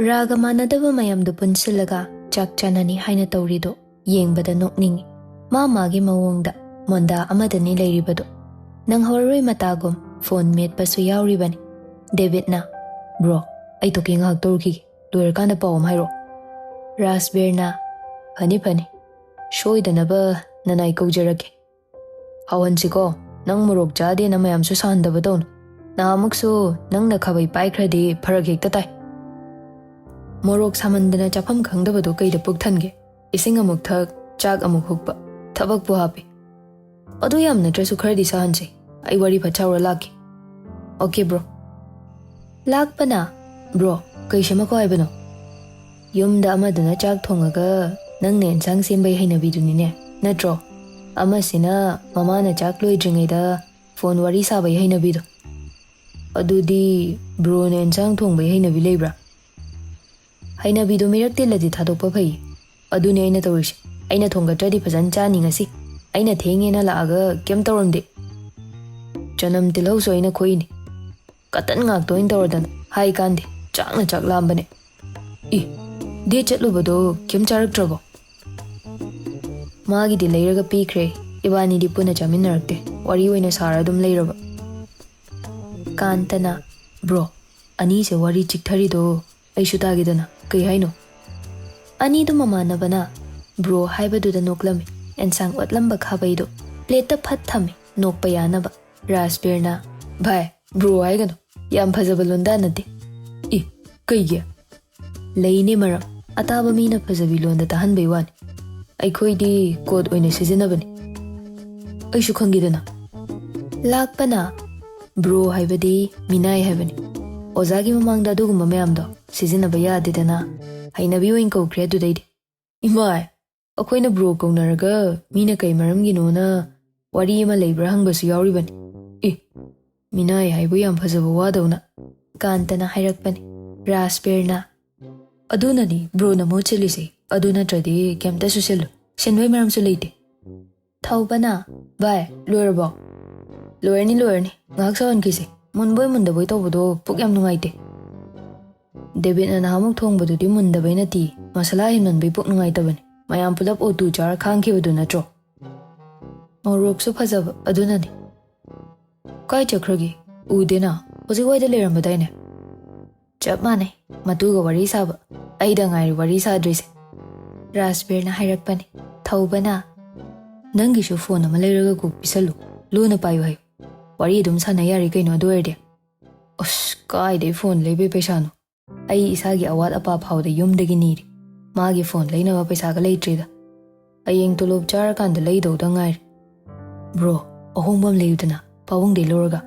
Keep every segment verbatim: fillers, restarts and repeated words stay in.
ꯔꯥꯒ ꯃꯥꯟꯅꯗꯕ ꯃꯌꯥꯝꯗꯨ ꯄꯨꯟꯁꯤꯜꯂꯒ ꯆꯥꯛ ꯆꯥꯅꯅꯤ ꯍꯥꯏꯅ ꯇꯧꯔꯤꯗꯨ ꯌꯦꯡꯕꯗ ꯅꯣꯛꯅꯤꯡꯏ꯫ ꯃꯥ ꯃꯥꯒꯤ ꯃꯑꯣꯡꯗ ꯃꯣꯟꯗꯥ ꯑꯃꯗꯅꯤ ꯂꯩꯔꯤꯕꯗꯨ꯫ ꯅꯪꯍꯧꯔꯔꯣꯏ ꯃꯇꯥꯒꯨꯝ ꯐꯣꯟ ꯃꯦꯠꯄꯁꯨ ꯌꯥꯎꯔꯤꯕꯅꯤ꯫ ꯗꯦꯕꯤꯠꯅ, "ꯕ꯭ꯔꯣ, ꯑꯩ ꯇꯣꯀꯤꯡ ꯉꯥꯏꯍꯥꯛ ꯇꯧꯔꯨꯈꯤꯒꯦ, ꯂꯣꯏꯔꯀꯥꯟꯗ ꯄꯥꯎ ꯑꯃ ꯍꯥꯏꯔꯛꯑꯣ"꯫ ꯔꯥꯖꯕꯤꯔꯅ, "ꯐꯅꯤ ꯐꯅꯤ, ꯁꯣꯏꯗꯅꯕ ꯅꯅꯥꯏ ꯀꯧꯖꯔꯛꯀꯦ꯫ ꯍꯥꯎꯍꯟꯁꯤꯀꯣ, ꯅꯪ ꯃꯣꯔꯣꯛ ꯆꯥꯗꯦꯅ ꯃꯌꯥꯝꯁꯨ ꯁꯥꯍꯟꯗꯕ ꯇꯧꯅꯨ꯫ ꯅꯍꯥꯟꯃꯨꯛꯁꯨ ꯅꯪꯅ ꯈꯥꯕꯩ ꯄꯥꯏꯈ꯭ꯔꯗꯤ ꯐꯔꯛ ꯍꯦꯛꯇ ꯇꯥꯏ꯫ ꯃꯣꯔꯣꯛ ꯁꯥꯃꯟꯗꯅ ꯆꯥꯐꯝ ꯈꯪꯗꯕꯗꯣ ꯀꯩꯗ ꯄꯨꯛ ꯊꯟꯒꯦ? ꯏꯁꯤꯡ ꯑꯃꯨꯛ ꯊꯛ, ꯆꯥꯛ ꯑꯃꯨꯛ ꯍꯨꯛꯄ, ꯊꯕꯛꯄꯨ ꯍꯥꯞꯄꯤ꯫ ꯑꯗꯨ ꯌꯥꯝ ꯅꯠꯇ꯭ꯔꯁꯨ ꯈꯔꯗꯤ ꯁꯥꯍꯟꯁꯤ꯫ ꯑꯩ ꯋꯥꯔꯤ ꯐꯠ ꯁꯥꯎꯔ ꯂꯥꯛꯀꯦ"꯫ "Okay bro". ꯂꯥꯛꯄꯅ, "ꯕ꯭ꯔꯣ, ꯀꯩ ꯁꯦꯝꯃꯛꯈꯣ ꯍꯥꯏꯕꯅꯣ?" "ꯌꯨꯝꯗ ꯑꯃꯗꯨꯅ ꯆꯥꯛ ꯊꯣꯡꯉꯒ ꯅꯪꯅ ꯑꯦꯟꯁꯥꯡ ꯁꯦꯝꯕꯩ ꯍꯩꯅꯕꯤꯗꯨꯅꯤꯅꯦ, ꯅꯠꯇ꯭ꯔꯣ? ꯑꯃꯁꯤꯅ ꯃꯃꯥꯅ ꯆꯥꯛ ꯂꯣꯏꯗ꯭ꯔꯤꯉꯩꯗ ꯐꯣꯟ ꯋꯥꯔꯤ ꯁꯥꯕꯩ ꯍꯩꯅꯕꯤꯗꯣ꯫ ꯑꯗꯨꯗꯤ ꯕ꯭ꯔꯣꯅ ꯑꯦꯟꯁꯥꯡ ꯊꯣꯡꯕꯩ ꯍꯩꯅꯕꯤ ꯂꯩꯕ꯭ꯔꯥ?" "ꯍꯩꯅꯕꯤꯗꯣ ꯃꯤꯔꯛ ꯇꯤꯜꯂꯗꯤ ꯊꯥꯗꯣꯛꯄ ꯐꯩ꯫ ꯑꯗꯨꯅꯦ ꯑꯩꯅ ꯇꯧꯔꯤꯁꯦ꯫ ꯑꯩꯅ ꯊꯣꯡꯒꯠꯇ꯭ꯔꯗꯤ ꯐꯖꯅ ꯆꯥꯅꯤ ꯉꯁꯤ꯫ ꯑꯩꯅ ꯊꯦꯡꯉꯦꯅ ꯂꯥꯛꯑꯒ ꯀꯩꯝ ꯇꯧꯔꯝꯗꯦ꯫ ꯆꯅꯝ ꯇꯤꯜꯍꯧꯁꯨ ꯑꯩꯅ ꯈꯣꯛꯏꯅꯤ꯫ ꯀꯇꯟ ꯉꯥꯛꯇ ꯑꯣꯏꯅ ꯇꯧꯔꯗꯅ ꯍꯥꯏ ꯀꯥꯟꯗꯦ꯫ ꯆꯥꯛꯅ ꯆꯥꯛ ꯂꯥꯝꯕꯅꯦ꯫ ꯏ, ꯗꯦꯠ ꯆꯠꯂꯨꯕꯗꯣ ꯀꯩꯝ ꯆꯥꯔꯛꯇ꯭ꯔꯕꯣ?" "ꯃꯥꯒꯤꯗꯤ ꯂꯩꯔꯒ ꯄꯤꯈ꯭ꯔꯦ꯫ ꯏꯕꯥꯅꯤꯗꯤ ꯄꯨꯟꯅ ꯆꯥꯃꯤꯟꯅꯔꯛꯇꯦ꯫ ꯋꯥꯔꯤ ꯑꯣꯏꯅ ꯁꯥꯔ ꯑꯗꯨꯝ ꯂꯩꯔꯕ"꯫ ꯀꯥꯟꯇꯅ, "ꯕ꯭ꯔꯣ, ꯑꯅꯤꯁꯦ ꯋꯥꯔꯤ ꯆꯤꯛꯊꯔꯤꯗꯣ ꯑꯩꯁꯨ ꯇꯥꯒꯦꯗꯅ꯫ ꯀꯩ ꯍꯥꯏꯅꯣ?" ꯑꯅꯤꯗꯨ ꯃꯃꯥꯟꯅꯕꯅ ꯕ꯭ꯔꯣ ꯍꯥꯏꯕꯗꯨꯗ ꯅꯣꯛꯂꯝꯃꯤ꯫ ꯑꯦꯟꯁꯥꯡ ꯑꯣꯠꯂꯝꯕ ꯈꯥꯕꯩꯗꯣ ꯄ꯭ꯂꯦꯠꯇ ꯐꯠ ꯊꯝꯃꯤ, ꯅꯣꯛꯄ ꯌꯥꯅꯕ꯫ ꯔꯥꯖꯕꯤꯔꯅ, "ꯚꯥꯏ, ꯕ꯭ꯔꯣ ꯍꯥꯏꯒꯅꯨ꯫ ꯌꯥꯝ ꯐꯖꯕ ꯂꯣꯟꯗꯥ ꯅꯠꯇꯦ"꯫ "ꯏ, ꯀꯩꯒꯤ?" "ꯂꯩꯅꯦ ꯃꯔꯝ꯫ ꯑꯇꯥꯕ ꯃꯤꯅ ꯐꯖꯕꯤ ꯂꯣꯟꯗ ꯇꯥꯍꯟꯕꯩ ꯋꯥꯅꯤ꯫ ꯑꯩꯈꯣꯏꯗꯤ ꯀꯣꯗ ꯑꯣꯏꯅ ꯁꯤꯖꯤꯟꯅꯕꯅꯤ꯫ ꯑꯩꯁꯨ ꯈꯪꯒꯦꯗꯅ"꯫ ꯂꯥꯛꯄꯅ, "ꯕ꯭ꯔꯣ ꯍꯥꯏꯕꯗꯤ ꯃꯤꯅꯥꯏ ꯍꯥꯏꯕꯅꯤ꯫ ꯑꯣꯖꯥꯒꯤ ꯃꯃꯥꯡꯗ ꯑꯗꯨꯒꯨꯝꯕ ꯃꯌꯥꯝꯗꯣ ꯁꯤꯖꯤꯟꯅꯕ ꯌꯥꯗꯦꯗꯅ꯫ ꯍꯩꯅꯕꯤ ꯑꯣꯏꯅ ꯀꯧꯈ꯭ꯔꯦ ꯑꯗꯨꯗꯩꯗꯤ"꯫ "ꯏꯃꯥꯏ, ꯑꯩꯈꯣꯏꯅ ꯕ꯭ꯔꯣ ꯀꯧꯅꯔꯒ ꯃꯤꯅ ꯀꯩ ꯃꯔꯝꯒꯤꯅꯣꯅ ꯋꯥꯔꯤ ꯑꯃ ꯂꯩꯕ꯭ꯔꯥ ꯍꯪꯕꯁꯨ ꯌꯥꯎꯔꯤꯕꯅꯤ꯫ ꯑꯦ, ꯃꯤꯅꯥꯏ ꯍꯥꯏꯕꯨ ꯌꯥꯝ ꯐꯖꯕ ꯋꯥꯗꯧꯅ"꯫ ꯀꯥꯟꯇꯅ ꯍꯥꯏꯔꯛꯄꯅꯤ꯫ ꯔꯥꯖꯕꯤꯔꯅ, "ꯑꯗꯨꯅꯅꯤ ꯕ꯭ꯔꯣꯅ ꯃꯍꯨꯠ ꯁꯤꯜꯂꯤꯁꯦ꯫ ꯑꯗꯨ ꯅꯠꯇ꯭ꯔꯗꯤ ꯀꯩꯝꯇꯁꯨ ꯁꯤꯜꯂꯨ꯫ ꯁꯤꯟꯕꯩ ꯃꯔꯝꯁꯨ ꯂꯩꯇꯦ"꯫ ꯊꯧꯕꯅ, "ꯚꯥꯏ, ꯂꯣꯏꯔꯕꯣ?" "ꯂꯣꯏꯔꯅꯤ, ꯂꯣꯏꯔꯅꯤ꯫ ꯉꯥꯏꯍꯥꯛ ꯁꯧꯍꯟꯈꯤꯁꯦ꯫ ꯃꯨꯟꯕꯣꯏ ꯃꯨꯟꯗꯕꯣꯏ ꯇꯧꯕꯗꯣ ꯄꯨꯛ ꯌꯥꯝ ꯅꯨꯡꯉꯥꯏꯇꯦ"꯫ ꯗꯦꯕꯤꯠꯅ ꯅꯍꯥꯟꯃꯨꯛ ꯊꯣꯡꯕꯗꯨꯗꯤ ꯃꯨꯟꯗꯕꯩ ꯅꯠꯇꯦ, ꯃꯁꯥꯂꯥ ꯍꯦꯟꯃꯟꯕꯩ ꯄꯨꯛ ꯅꯨꯡꯉꯥꯏꯇꯕꯅꯤ꯫ ꯃꯌꯥꯝ ꯄꯨꯂꯞ ꯑꯣꯇꯨ ꯆꯥꯔ ꯈꯥꯡꯈꯤꯕꯗꯨ ꯅꯠꯇ꯭ꯔꯣ? ꯃꯣꯔꯣꯛꯁꯨ ꯐꯖꯕ ꯑꯗꯨꯅꯅꯤ꯫ ꯀꯥꯏ ꯆꯠꯈ꯭ꯔꯒꯦ? ꯎꯗꯦꯅ꯫ ꯍꯧꯖꯤꯛ ꯋꯥꯏꯗ ꯂꯩꯔꯝꯕꯗꯥꯏꯅꯦ? ꯆꯞ ꯃꯥꯟꯅꯩ, ꯃꯇꯨꯒ ꯋꯥꯔꯤ ꯁꯥꯕ꯫ ꯑꯩꯗ ꯉꯥꯏꯔꯦ ꯋꯥꯔꯤ ꯁꯥꯗ꯭ꯔꯤꯁꯦ꯫ ꯔꯥꯖꯕꯤꯔꯅ ꯍꯥꯏꯔꯛꯄꯅꯤ꯫ ꯊꯧꯕꯅ, "ꯅꯪꯒꯤꯁꯨ ꯐꯣꯟ ꯑꯃ ꯂꯩꯔꯒ ꯀꯣꯛ ꯄꯤꯁꯜꯂꯨ, ꯂꯨꯅ ꯄꯥꯏꯌꯨ ꯍꯥꯏꯌꯨ꯫ ꯋꯥꯔꯤ ꯑꯗꯨꯝ ꯁꯥꯟꯅ ꯌꯥꯔꯦ ꯀꯩꯅꯣ ꯑꯗꯨ ꯑꯣꯏꯔꯗꯤ?" ꯑꯁ, ꯀꯥꯏꯗꯩ ꯐꯣꯟ ꯂꯩꯕꯩ ꯄꯩꯁꯥꯅꯣ? ꯑꯩ ꯏꯁꯥꯒꯤ ꯑꯋꯥꯠ ꯑꯄꯥ ꯐꯥꯎꯗ ꯌꯨꯝꯗꯒꯤ ꯅꯤꯔꯤ꯫ ꯃꯥꯒꯤ ꯐꯣꯟ ꯂꯩꯅꯕ ꯄꯩꯁꯥꯒ ꯂꯩꯇ꯭ꯔꯤꯗ꯫ ꯍꯌꯦꯡ ꯇꯣꯂꯣꯞ ꯆꯥꯔꯀꯥꯟꯗ ꯂꯩꯗꯧꯗ ꯉꯥꯏꯔꯦ꯫ ꯕ꯭ꯔꯣ, ꯑꯍꯣꯡꯕ ꯑꯃ ꯂꯩꯌꯨꯗꯅ, ꯄꯥꯕꯨꯡꯗꯩ ꯂꯧꯔꯒ꯫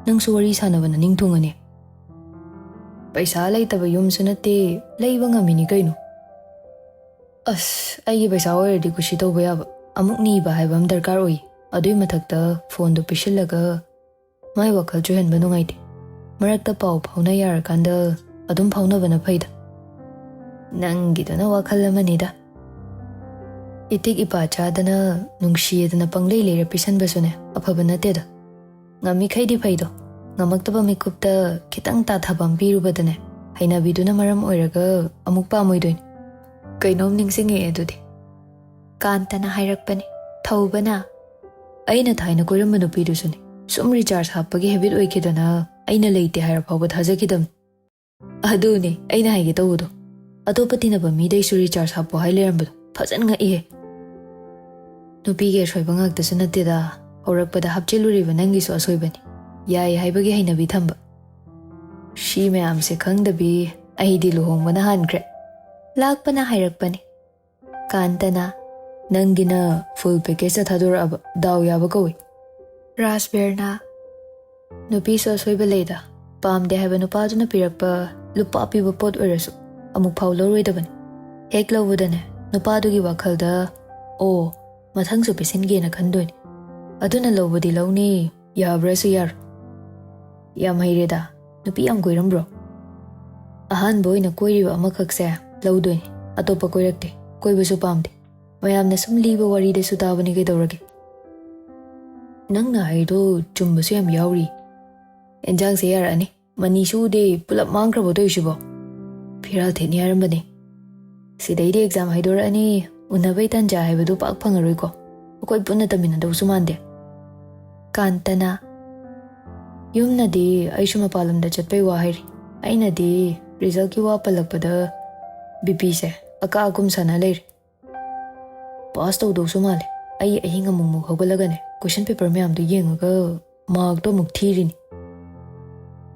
ꯅꯪꯁꯨ ꯋꯥꯔꯤ ꯁꯥꯟꯅꯕ ꯅꯅꯤꯡ ꯊꯨꯡꯉꯅꯤ꯫ ꯄꯩꯁꯥ ꯂꯩꯇꯕ ꯌꯨꯝꯁꯨ ꯅꯠꯇꯦ, ꯂꯩꯕ ꯉꯝꯃꯤꯅꯤ ꯀꯩꯅꯣ꯫ ꯑꯁ, ꯑꯩꯒꯤ ꯄꯩꯁꯥ ꯑꯣꯏꯔꯗꯤ ꯀꯨꯁꯤ ꯇꯧꯕ ꯌꯥꯕ꯫ ꯑꯃꯨꯛ ꯅꯤꯕ ꯍꯥꯏꯕ ꯑꯃ ꯗꯔꯀꯥꯔ ꯑꯣꯏ꯫ ꯑꯗꯨꯏ ꯃꯊꯛꯇ ꯐꯣꯟꯗꯣ ꯄꯤꯁꯤꯜꯂꯒ ꯃꯥꯏ ꯋꯥꯈꯜ ꯆꯣꯏꯍꯟꯕ ꯅꯨꯡꯉꯥꯏꯇꯦ꯫ ꯃꯔꯛꯇ ꯄꯥꯎ ꯐꯥꯎꯅ ꯌꯥꯔꯀꯥꯟꯗ ꯑꯗꯨꯝ ꯐꯥꯎꯅꯕꯅ ꯐꯩꯗ꯫ ꯅꯪꯒꯤꯗꯨꯅ ꯋꯥꯈꯜ ꯑꯃꯅꯤꯗ꯫ ꯏꯇꯤꯛ ꯏꯄꯥ ꯆꯥꯗꯅ ꯅꯨꯡꯁꯤꯌꯦꯗꯅ ꯄꯪꯂꯩ ꯂꯩꯔ ꯄꯤꯁꯟꯕꯁꯨꯅꯦ ꯑꯐꯕ ꯅꯠꯇꯦꯗ꯫ ꯉꯝꯃꯤꯈꯩꯗꯤ ꯐꯩꯗꯣ, ꯉꯝꯃꯛꯇꯕ ꯃꯤꯀꯨꯞꯇ ꯈꯤꯇꯪ ꯇꯥꯊꯕ ꯑꯃ ꯄꯤꯔꯨꯕꯗꯅꯦ, ꯍꯩꯅꯕꯤꯗꯨꯅ ꯃꯔꯝ ꯑꯣꯏꯔꯒ ꯑꯃꯨꯛ ꯄꯥꯝꯃꯣꯏꯗꯣꯏꯅꯤ꯫ ꯀꯩꯅꯣꯝ ꯅꯤꯡꯁꯤꯡꯉꯛꯑꯦ ꯑꯗꯨꯗꯤ꯫ ꯀꯥꯟꯇꯅ ꯍꯥꯏꯔꯛꯄꯅꯤ꯫ ꯊꯧꯕꯅ, "ꯑꯩꯅ ꯊꯥꯏꯅ ꯀꯣꯏꯔꯝꯕ ꯅꯨꯄꯤꯗꯨꯁꯨꯅꯦ, ꯁꯨꯝ ꯔꯤꯆꯥꯔꯖ ꯍꯥꯞꯄꯒꯤ ꯍꯦꯕꯤꯠ ꯑꯣꯏꯈꯤꯗꯅ ꯑꯩꯅ ꯂꯩꯇꯦ ꯍꯥꯏꯔ ꯐꯥꯎꯕ ꯊꯥꯖꯈꯤꯗꯕꯅꯤ꯫ ꯑꯗꯨꯅꯦ ꯑꯩꯅ ꯍꯥꯏꯒꯦ ꯇꯧꯕꯗꯣ, ꯑꯇꯣꯞꯄ ꯇꯤꯟꯅꯕ ꯃꯤꯗꯩꯁꯨ ꯔꯤꯆꯥꯔꯖ ꯍꯥꯞꯄꯣ ꯍꯥꯏ ꯂꯩꯔꯝꯕꯗꯣ ꯐꯖꯅ ꯉꯛꯏꯍꯦ꯫ ꯅꯨꯄꯤꯒꯤ ꯑꯁꯣꯏꯕ ꯉꯥꯛꯇꯁꯨ ꯅꯠꯇꯦꯗ, ꯍꯧꯔꯛꯄꯗ ꯍꯥꯞꯆꯤꯜꯂꯨꯔꯤꯕ ꯅꯪꯒꯤꯁꯨ ꯑꯁꯣꯏꯕꯅꯤ, ꯌꯥꯏ ꯍꯥꯏꯕꯒꯤ ꯍꯩꯅꯕꯤ ꯊꯝꯕ꯫ ꯁꯤ ꯃꯌꯥꯝꯁꯦ ꯈꯪꯗꯕꯤ ꯑꯩꯗꯤ ꯂꯨꯍꯣꯡꯕꯅ ꯍꯥꯟꯈ꯭ꯔꯦ꯫" ꯂꯥꯛꯄꯅ ꯍꯥꯏꯔꯛꯄꯅꯤ꯫ ꯀꯥꯟꯇꯅ, "ꯅꯪꯒꯤꯅ ꯐꯨꯜ ꯄꯦꯀꯦꯖꯇ ꯊꯥꯗꯣꯔꯛꯑꯕ, ꯗꯥꯎ ꯌꯥꯕ ꯀꯧꯏ꯫" ꯔꯥꯖꯕꯤꯔꯅ, "ꯅꯨꯄꯤꯁꯨ ꯑꯁꯣꯏꯕ ꯂꯩꯗ, ꯄꯥꯝꯗꯦ ꯍꯥꯏꯕ ꯅꯨꯄꯥꯗꯨꯅ ꯄꯤꯔꯛꯄ ꯂꯨꯄꯥ ꯄꯤꯕ ꯄꯣꯠ ꯑꯣꯏꯔꯁꯨ ꯑꯃꯨꯛ ꯐꯥꯎ ꯂꯧꯔꯣꯏꯗꯕꯅꯤ꯫ ꯍꯦꯛ ꯂꯧꯕꯗꯅꯦ, ꯅꯨꯄꯥꯗꯨꯒꯤ ꯋꯥꯈꯜꯗ, 'ꯑꯣ, ꯃꯊꯪꯁꯨ ꯄꯤꯁꯤꯟꯒꯦꯅ' ꯈꯟꯗꯣꯏꯅꯤ꯫ ꯑꯗꯨꯅ ꯂꯧꯕꯗꯤ ꯂꯧꯅꯤ, ꯌꯥꯕ꯭ꯔꯥꯁꯨ ꯌꯥꯔꯣꯏ꯫" ꯌꯥꯝ ꯍꯩꯔꯦꯗ, ꯅꯨꯄꯤ ꯌꯥꯝ ꯀꯣꯏꯔꯝꯕ꯭ꯔꯣ? "ꯑꯍꯥꯟꯕ ꯑꯣꯏꯅ ꯀꯣꯏꯔꯤꯕ ꯑꯃꯈꯛꯁꯦ ꯂꯧꯗꯣꯏꯅꯤ, ꯑꯇꯣꯞꯄ ꯀꯣꯏꯔꯛꯇꯦ, ꯀꯣꯏꯕꯁꯨ ꯄꯥꯝꯗꯦ꯫ ꯃꯌꯥꯝꯅ ꯁꯨꯝ ꯂꯤꯕ ꯋꯥꯔꯤꯗꯁꯨ ꯇꯥꯕꯅꯤ ꯀꯩꯗꯧꯔꯒꯦ?" "ꯅꯪꯅ ꯍꯥꯏꯗꯣ ꯆꯨꯝꯕꯁꯨ ꯌꯥꯝ ꯌꯥꯎꯔꯤ꯫ ꯏꯟꯖꯥꯡꯁꯦ ꯌꯥꯔꯛꯑꯅꯤ, ꯃꯅꯤꯁꯨ ꯎꯗꯦ, ꯄꯨꯂꯞ ꯃꯥꯡꯈ꯭ꯔꯕꯣ ꯇꯧꯔꯤꯁꯤꯕꯣ?" ꯐꯤꯔꯥꯜ ꯊꯦꯠꯅꯤ ꯍꯥꯏꯔꯝꯕꯅꯦ꯫ ꯁꯤꯗꯩꯗꯤ ꯑꯦꯛꯖꯥꯝ ꯍꯥꯏꯗꯣꯔꯛꯑꯅꯤ, ꯎꯅꯕꯩ ꯇꯥꯟꯖꯥ ꯍꯥꯏꯕꯗꯨ ꯄꯥꯛ ꯐꯪꯉꯔꯣꯏꯀꯣ꯫ ꯑꯩꯈꯣꯏ ꯄꯨꯟꯅ ꯇꯝꯃꯤꯟꯅꯗꯧꯁꯨ ꯃꯥꯟꯗꯦ꯫ ꯀꯥꯟꯇꯅ, ꯌꯨꯝꯅꯗꯤ ꯑꯩꯁꯨ ꯃꯄꯥꯟ ꯂꯝꯗ ꯆꯠꯄꯩ ꯋꯥ ꯍꯥꯏꯔꯤ꯫ ꯑꯩꯅꯗꯤ ꯔꯤꯖꯜꯀꯤ ꯋꯥ ꯄꯜꯂꯛꯄꯗ ꯕꯤꯄꯤꯁꯦ ꯑꯀꯥ ꯑꯀꯨꯝ ꯁꯥꯟꯅ ꯂꯩꯔꯦ꯫ ꯄꯥꯁ ꯇꯧꯗꯧꯁꯨ ꯃꯥꯜꯂꯦ꯫ ꯑꯩ ꯑꯍꯤꯡ ꯑꯃꯨꯛꯃꯨꯛ ꯍꯧꯒꯠꯂꯒꯅꯦ, ꯀꯣꯏꯁꯟ ꯄꯦꯄꯔ ꯃꯌꯥꯝꯗꯣ ꯌꯦꯡꯉꯒ ꯃꯥꯔꯛꯇꯣ ꯑꯃꯨꯛ ꯊꯤꯔꯤꯅꯤ꯫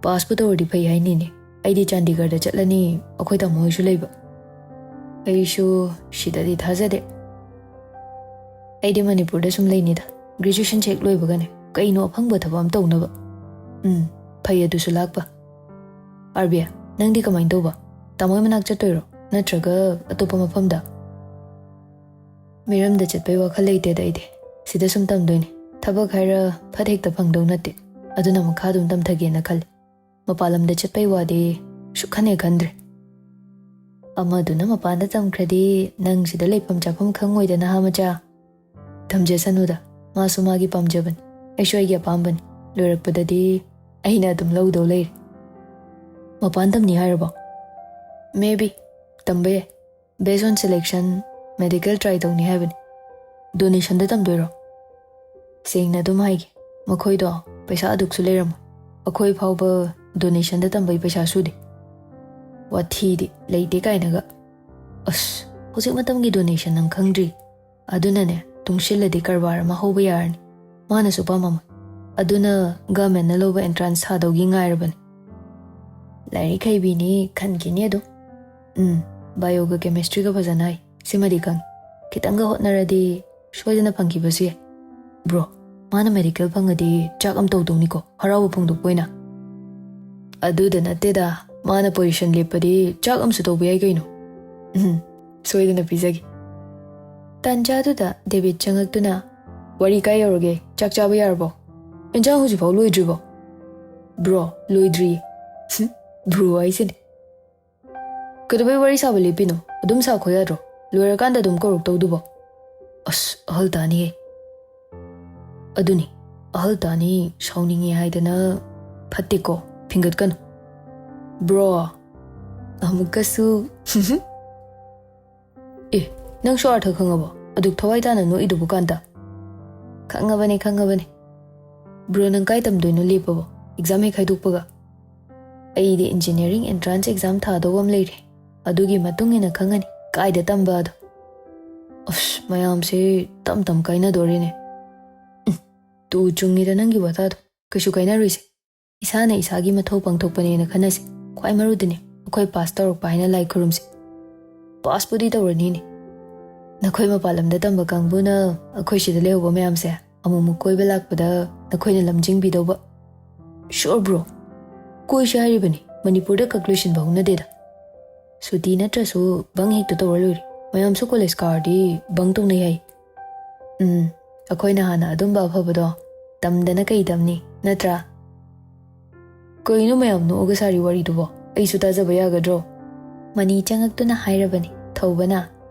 ꯄꯥꯁꯄꯨ ꯇꯧꯔꯗꯤ ꯐꯩ ꯍꯥꯏꯅꯤꯅꯦ꯫ ꯑꯩꯗꯤ ꯆꯥꯟꯗꯤꯒꯔꯗ ꯆꯠꯂꯅꯤ, ꯑꯩꯈꯣꯏ ꯇꯥꯃꯣ ꯍꯣꯏꯁꯨ ꯂꯩꯕ꯫ ꯑꯩꯁꯨ ꯁꯤꯗꯗꯤ ꯊꯥꯖꯗꯦ꯫ ꯑꯩꯗꯤ ꯃꯅꯤꯄꯨꯔꯗ ꯁꯨꯝ ꯂꯩꯅꯤꯗ꯫ ꯒ꯭ꯔꯦꯖꯨꯑꯦꯁꯟꯁꯦ ꯍꯦꯛ ꯂꯣꯏꯕꯒꯅꯦ, ꯀꯩꯅꯣ ꯑꯐꯪꯕ ꯊꯕꯛ ꯑꯃ ꯇꯧꯅꯕ꯫ ꯎꯝ, ꯐꯩ ꯑꯗꯨꯁꯨ ꯂꯥꯛꯄ꯫ ꯑꯥꯔꯕꯤꯌꯥ, ꯅꯪꯗꯤ ꯀꯃꯥꯏꯅ ꯇꯧꯕ? ꯇꯥꯃꯣ ꯍꯣꯏ ꯃꯅꯥꯛ ꯆꯠꯇꯣꯏꯔꯣ? ꯅꯠꯇ꯭ꯔꯒ ꯑꯇꯣꯞꯄ ꯃꯐꯝꯗ? ꯃꯤꯔꯝꯗ ꯆꯠꯄꯩ ꯋꯥꯈꯜ ꯂꯩꯇꯦꯗ ꯑꯩꯗꯤ꯫ ꯁꯤꯗ ꯁꯨꯝ ꯇꯝꯗꯣꯏꯅꯦ꯫ ꯊꯕꯛ ꯍꯥꯏꯔ ꯐꯠ ꯍꯦꯛꯇ ꯐꯪꯗꯧ ꯅꯠꯇꯦ꯫ ꯑꯗꯨꯅ ꯃꯈꯥ ꯑꯗꯨꯝ ꯇꯝꯊꯒꯦꯅ ꯈꯜꯂꯤ꯫ ꯃꯄꯥꯟ ꯂꯝꯗ ꯆꯠꯄꯩ ꯋꯥꯗꯤ ꯁꯨꯛꯈꯟ ꯍꯦꯛ ꯈꯟꯗ꯭ꯔꯦ꯫ ꯑꯃꯗꯨꯅ ꯃꯄꯥꯟꯗ ꯇꯝꯈ꯭ꯔꯗꯤ ꯅꯪ ꯁꯤꯗ ꯂꯩꯐꯝ ꯆꯥꯐꯝ ꯈꯪꯉꯣꯏꯗ, ꯅꯍꯥ ꯃꯆꯥ꯫ ꯇꯝꯖꯁꯅꯨꯗ, ꯃꯥꯁꯨ ꯃꯥꯒꯤ ꯄꯥꯝꯖꯕꯅꯤ, ꯑꯩꯁꯨ ꯑꯩꯒꯤ ꯑꯄꯥꯝꯕꯅꯤ꯫ ꯂꯣꯏꯔꯛꯄꯗꯗꯤ ꯑꯩꯅ ꯑꯗꯨꯝ ꯂꯧꯗꯧ ꯂꯩꯔꯦ꯫ ꯃꯄꯥꯟ ꯇꯝꯅꯤ ꯍꯥꯏꯔꯕꯣ? Maybe, ꯇꯝꯕ ꯌꯥꯏ꯫ Based on selection, medical try ꯇꯧꯅꯤ ꯍꯥꯏꯕꯅꯤ꯫ Donationꯗ ꯇꯝꯗꯣꯏꯔꯣ? ꯁꯦꯡꯅ ꯑꯗꯨꯝ ꯍꯥꯏꯒꯦ, ꯃꯈꯣꯏꯗꯣ ꯄꯩꯁꯥ ꯑꯗꯨꯛꯁꯨ ꯂꯩꯔꯝꯃꯣꯏ꯫ ꯑꯩꯈꯣꯏ ꯐꯥꯎꯕ donationꯗ ꯇꯝꯕꯩ ꯄꯩꯁꯥ ꯁꯨꯗꯦ꯫ ꯋꯥꯊꯤꯗꯤ, ꯂꯩꯇꯦ ꯀꯥꯏꯅꯒ꯫ ꯑꯁ, ꯍꯧꯖꯤꯛ ꯃꯇꯝꯒꯤ donation ꯅꯪ ꯈꯪꯗ꯭ꯔꯤ꯫ ꯑꯗꯨꯅꯅꯦ, ꯇꯨꯡꯁꯤꯜꯂꯗꯤ ꯀꯔꯕꯥꯔ ꯑꯃ ꯍꯧꯕ ꯌꯥꯔꯅꯤ꯫ ꯃꯥꯅꯁꯨ ꯄꯥꯝꯃꯝꯃꯣꯏ꯫ ꯑꯗꯨꯅ governmentꯅ ꯂꯧꯕ entrance ꯊꯥꯗꯧꯒꯤ ꯉꯥꯏꯔꯕꯅꯤ꯫ ꯂꯥꯏꯔꯤꯛ ꯍꯩꯕꯤꯅꯤ, ꯈꯟꯈꯤꯅꯤ ꯑꯗꯨꯝ꯫ ꯎꯝ, bioꯒ chemistryꯒ ꯐꯖꯅ ꯍꯩ, ꯁꯤꯃꯗꯤ ꯈꯪꯉꯤ꯫ ꯈꯤꯇꯪꯒ ꯍꯣꯠꯅꯔꯗꯤ ꯁꯣꯏꯗꯅ ꯐꯪꯈꯤꯕꯁꯨ ꯌꯥꯏ꯫ Bro, ꯃꯥꯅ medical ꯐꯪꯉꯗꯤ ꯆꯥꯛ ꯑꯃ ꯇꯧꯗꯧꯅꯤꯀꯣ, ꯍꯔꯥꯎꯕ ꯐꯣꯡꯗꯣꯛꯄ ꯑꯣꯏꯅ꯫ ꯑꯗꯨꯗ ꯅꯠꯇꯦꯗ, ꯃꯥꯅ position ꯂꯦꯞꯄꯗꯤ ꯆꯥꯛ ꯑꯃꯁꯨ ꯇꯧꯕ ꯌꯥꯏ ꯀꯩꯅꯣ꯫ ꯎꯝ, ꯁꯣꯏꯗꯅ ꯄꯤꯖꯒꯦ꯫ ꯇꯥꯟꯖꯥꯗꯨꯗ ꯗꯦꯕꯤꯠ ꯆꯪꯉꯛꯇꯨꯅ, "ꯋꯥꯔꯤ ꯀꯥꯏ ꯌꯧꯔꯒꯦ? ꯆꯥꯛ ꯆꯥꯕ ꯌꯥꯔꯕꯣ? ꯏꯟꯖꯥꯡ ꯍꯧꯖꯤꯛꯐꯥꯎ ꯂꯣꯏꯗ꯭ꯔꯤꯕꯣ?" "Bro, ꯂꯣꯏꯗ꯭ꯔꯤꯌꯦ꯫" "Bro ꯍꯥꯏꯁꯤꯅꯦ꯫ ꯀꯩꯗꯧꯕꯩ ꯋꯥꯔꯤ ꯁꯥꯕ ꯂꯦꯞꯄꯤꯅꯣ? ꯑꯗꯨꯝ ꯁꯥꯈꯣ ꯌꯥꯗ꯭ꯔꯣ? ꯂꯣꯏꯔꯀꯥꯟꯗ ꯑꯗꯨꯝ ꯀꯧꯔꯛꯇꯧꯗꯨꯕꯣ?" "ꯑꯁ, ꯑꯍꯜ ꯇꯥꯅꯤꯌꯦ꯫" "ꯑꯗꯨꯅꯤ, ꯑꯍꯜ ꯇꯥꯅꯤ, ꯁꯥꯎꯅꯤꯡꯉꯦ ꯍꯥꯏꯗꯅ ꯐꯠꯇꯦꯀꯣ, ꯐꯤꯡꯒꯠꯀꯅꯨ꯫" "Bro, ꯑꯃꯨꯛꯀꯁꯨ꯫ ꯑꯦ, ꯅꯪꯁꯨ ꯑꯥꯔꯊ ꯈꯪꯉꯕꯣ? ꯑꯗꯨꯛ ꯊꯋꯥꯏ ꯇꯥꯅ ꯅꯣꯛꯏꯗꯨꯕꯨ ꯀꯥꯟꯇ꯫ ꯈꯪꯉꯕꯅꯦ, ꯈꯪꯉꯕꯅꯦ꯫ ꯕ꯭ꯔꯣ, ꯅꯪ ꯀꯥꯏ ꯇꯝꯗꯣꯏꯅꯣ ꯂꯦꯞꯄꯕꯣ? ꯑꯦꯛꯖꯥꯝ ꯍꯦꯛ ꯍꯥꯏꯗꯣꯛꯄꯒ꯫ ꯑꯩꯗꯤ ꯏꯟꯖꯤꯅꯤꯌꯥꯔꯤꯡ ꯑꯦꯟꯇ꯭ꯔꯥꯟꯁ ꯑꯦꯛꯖꯥꯝ ꯊꯥꯗꯧꯕ ꯑꯃ ꯂꯩꯔꯦ꯫ ꯑꯗꯨꯒꯤ ꯃꯇꯨꯡ ꯏꯟꯅ ꯈꯪꯉꯅꯤ ꯀꯥꯏꯗ ꯇꯝꯕ ꯑꯗꯣ꯫ ꯑꯁ, ꯃꯌꯥꯝꯁꯦ ꯇꯝ ꯇꯝ ꯀꯥꯏꯅꯗꯣꯔꯦꯅꯦ꯫ ꯎꯝ, ꯇꯨ ꯆꯨꯡꯉꯤꯗ ꯅꯪꯒꯤ ꯋꯥꯇꯥꯗꯣ꯫ ꯀꯩꯁꯨ ꯀꯥꯏꯅꯔꯣꯏꯁꯦ꯫ ꯏꯁꯥꯅ ꯏꯁꯥꯒꯤ ꯃꯊꯧ ꯄꯥꯡꯊꯣꯛꯄꯅꯦꯅ ꯈꯟꯅꯁꯤ꯫ ꯈ꯭ꯋꯥꯏ ꯃꯔꯨꯗꯤꯅꯦ, ꯑꯩꯈꯣꯏ ꯄꯥꯁ ꯇꯧꯔꯛꯄ ꯍꯥꯏꯅ ꯂꯥꯏ ꯈꯨꯔꯨꯝꯁꯤ꯫ ꯄꯥꯁꯄꯨꯗꯤ ꯇꯧꯔꯅꯤꯅꯦ꯫ ꯅꯈꯣꯏ ꯃꯄꯥꯟ ꯂꯝꯗ ꯇꯝꯕ ꯀꯥꯡꯕꯨꯅ ꯑꯩꯈꯣꯏ ꯁꯤꯗ ꯂꯩꯍꯧꯕ ꯃꯌꯥꯝꯁꯦ ꯑꯃꯨꯛꯃꯨꯛ ꯀꯣꯏꯕ ꯂꯥꯛꯄꯗ ꯅꯈꯣꯏꯅ ꯂꯝꯖꯤꯡꯕꯤꯗꯧꯕ꯫ Sure bro, ꯀꯣꯏꯁꯦ ꯍꯥꯏꯔꯤꯕꯅꯤ꯫ ꯃꯅꯤꯄꯨꯔꯗ ꯈꯛ ꯂꯣꯏꯁꯤꯟꯕ ꯍꯧꯅꯗꯦꯗ꯫ ꯁꯨꯇꯤ ꯅꯠꯇ꯭ꯔꯁꯨ ꯕꯪ ꯍꯦꯛꯇ ꯇꯧꯔ ꯂꯣꯏꯔꯦ꯫ ꯃꯌꯥꯝꯁꯨ ꯀꯣꯂꯦꯖ ꯀꯥꯔꯗꯤ ꯕꯪ ꯇꯧꯅꯩ ꯍꯥꯏ꯫ ꯎꯝ, ꯑꯩꯈꯣꯏꯅ ꯍꯥꯟꯅ ꯑꯗꯨꯝꯕ ꯑꯐꯕꯗꯣ ꯇꯝꯗꯅ ꯀꯩ ꯇꯝꯅꯤ, ꯅꯠꯇ꯭ꯔꯥ? ꯀꯩꯅꯣ ꯃꯌꯥꯝ ꯅꯣꯛꯑꯒ ꯁꯥꯔꯤ ꯋꯥꯔꯤꯗꯨꯕꯣ? ꯑꯩꯁꯨ ꯇꯥꯖꯕ ꯌꯥꯒꯗ꯭ꯔꯣ? ꯃꯅꯤ ꯆꯪꯉꯛꯇꯨꯅ ꯍꯥꯏꯔꯕꯅꯤ ꯊꯧꯕꯅ,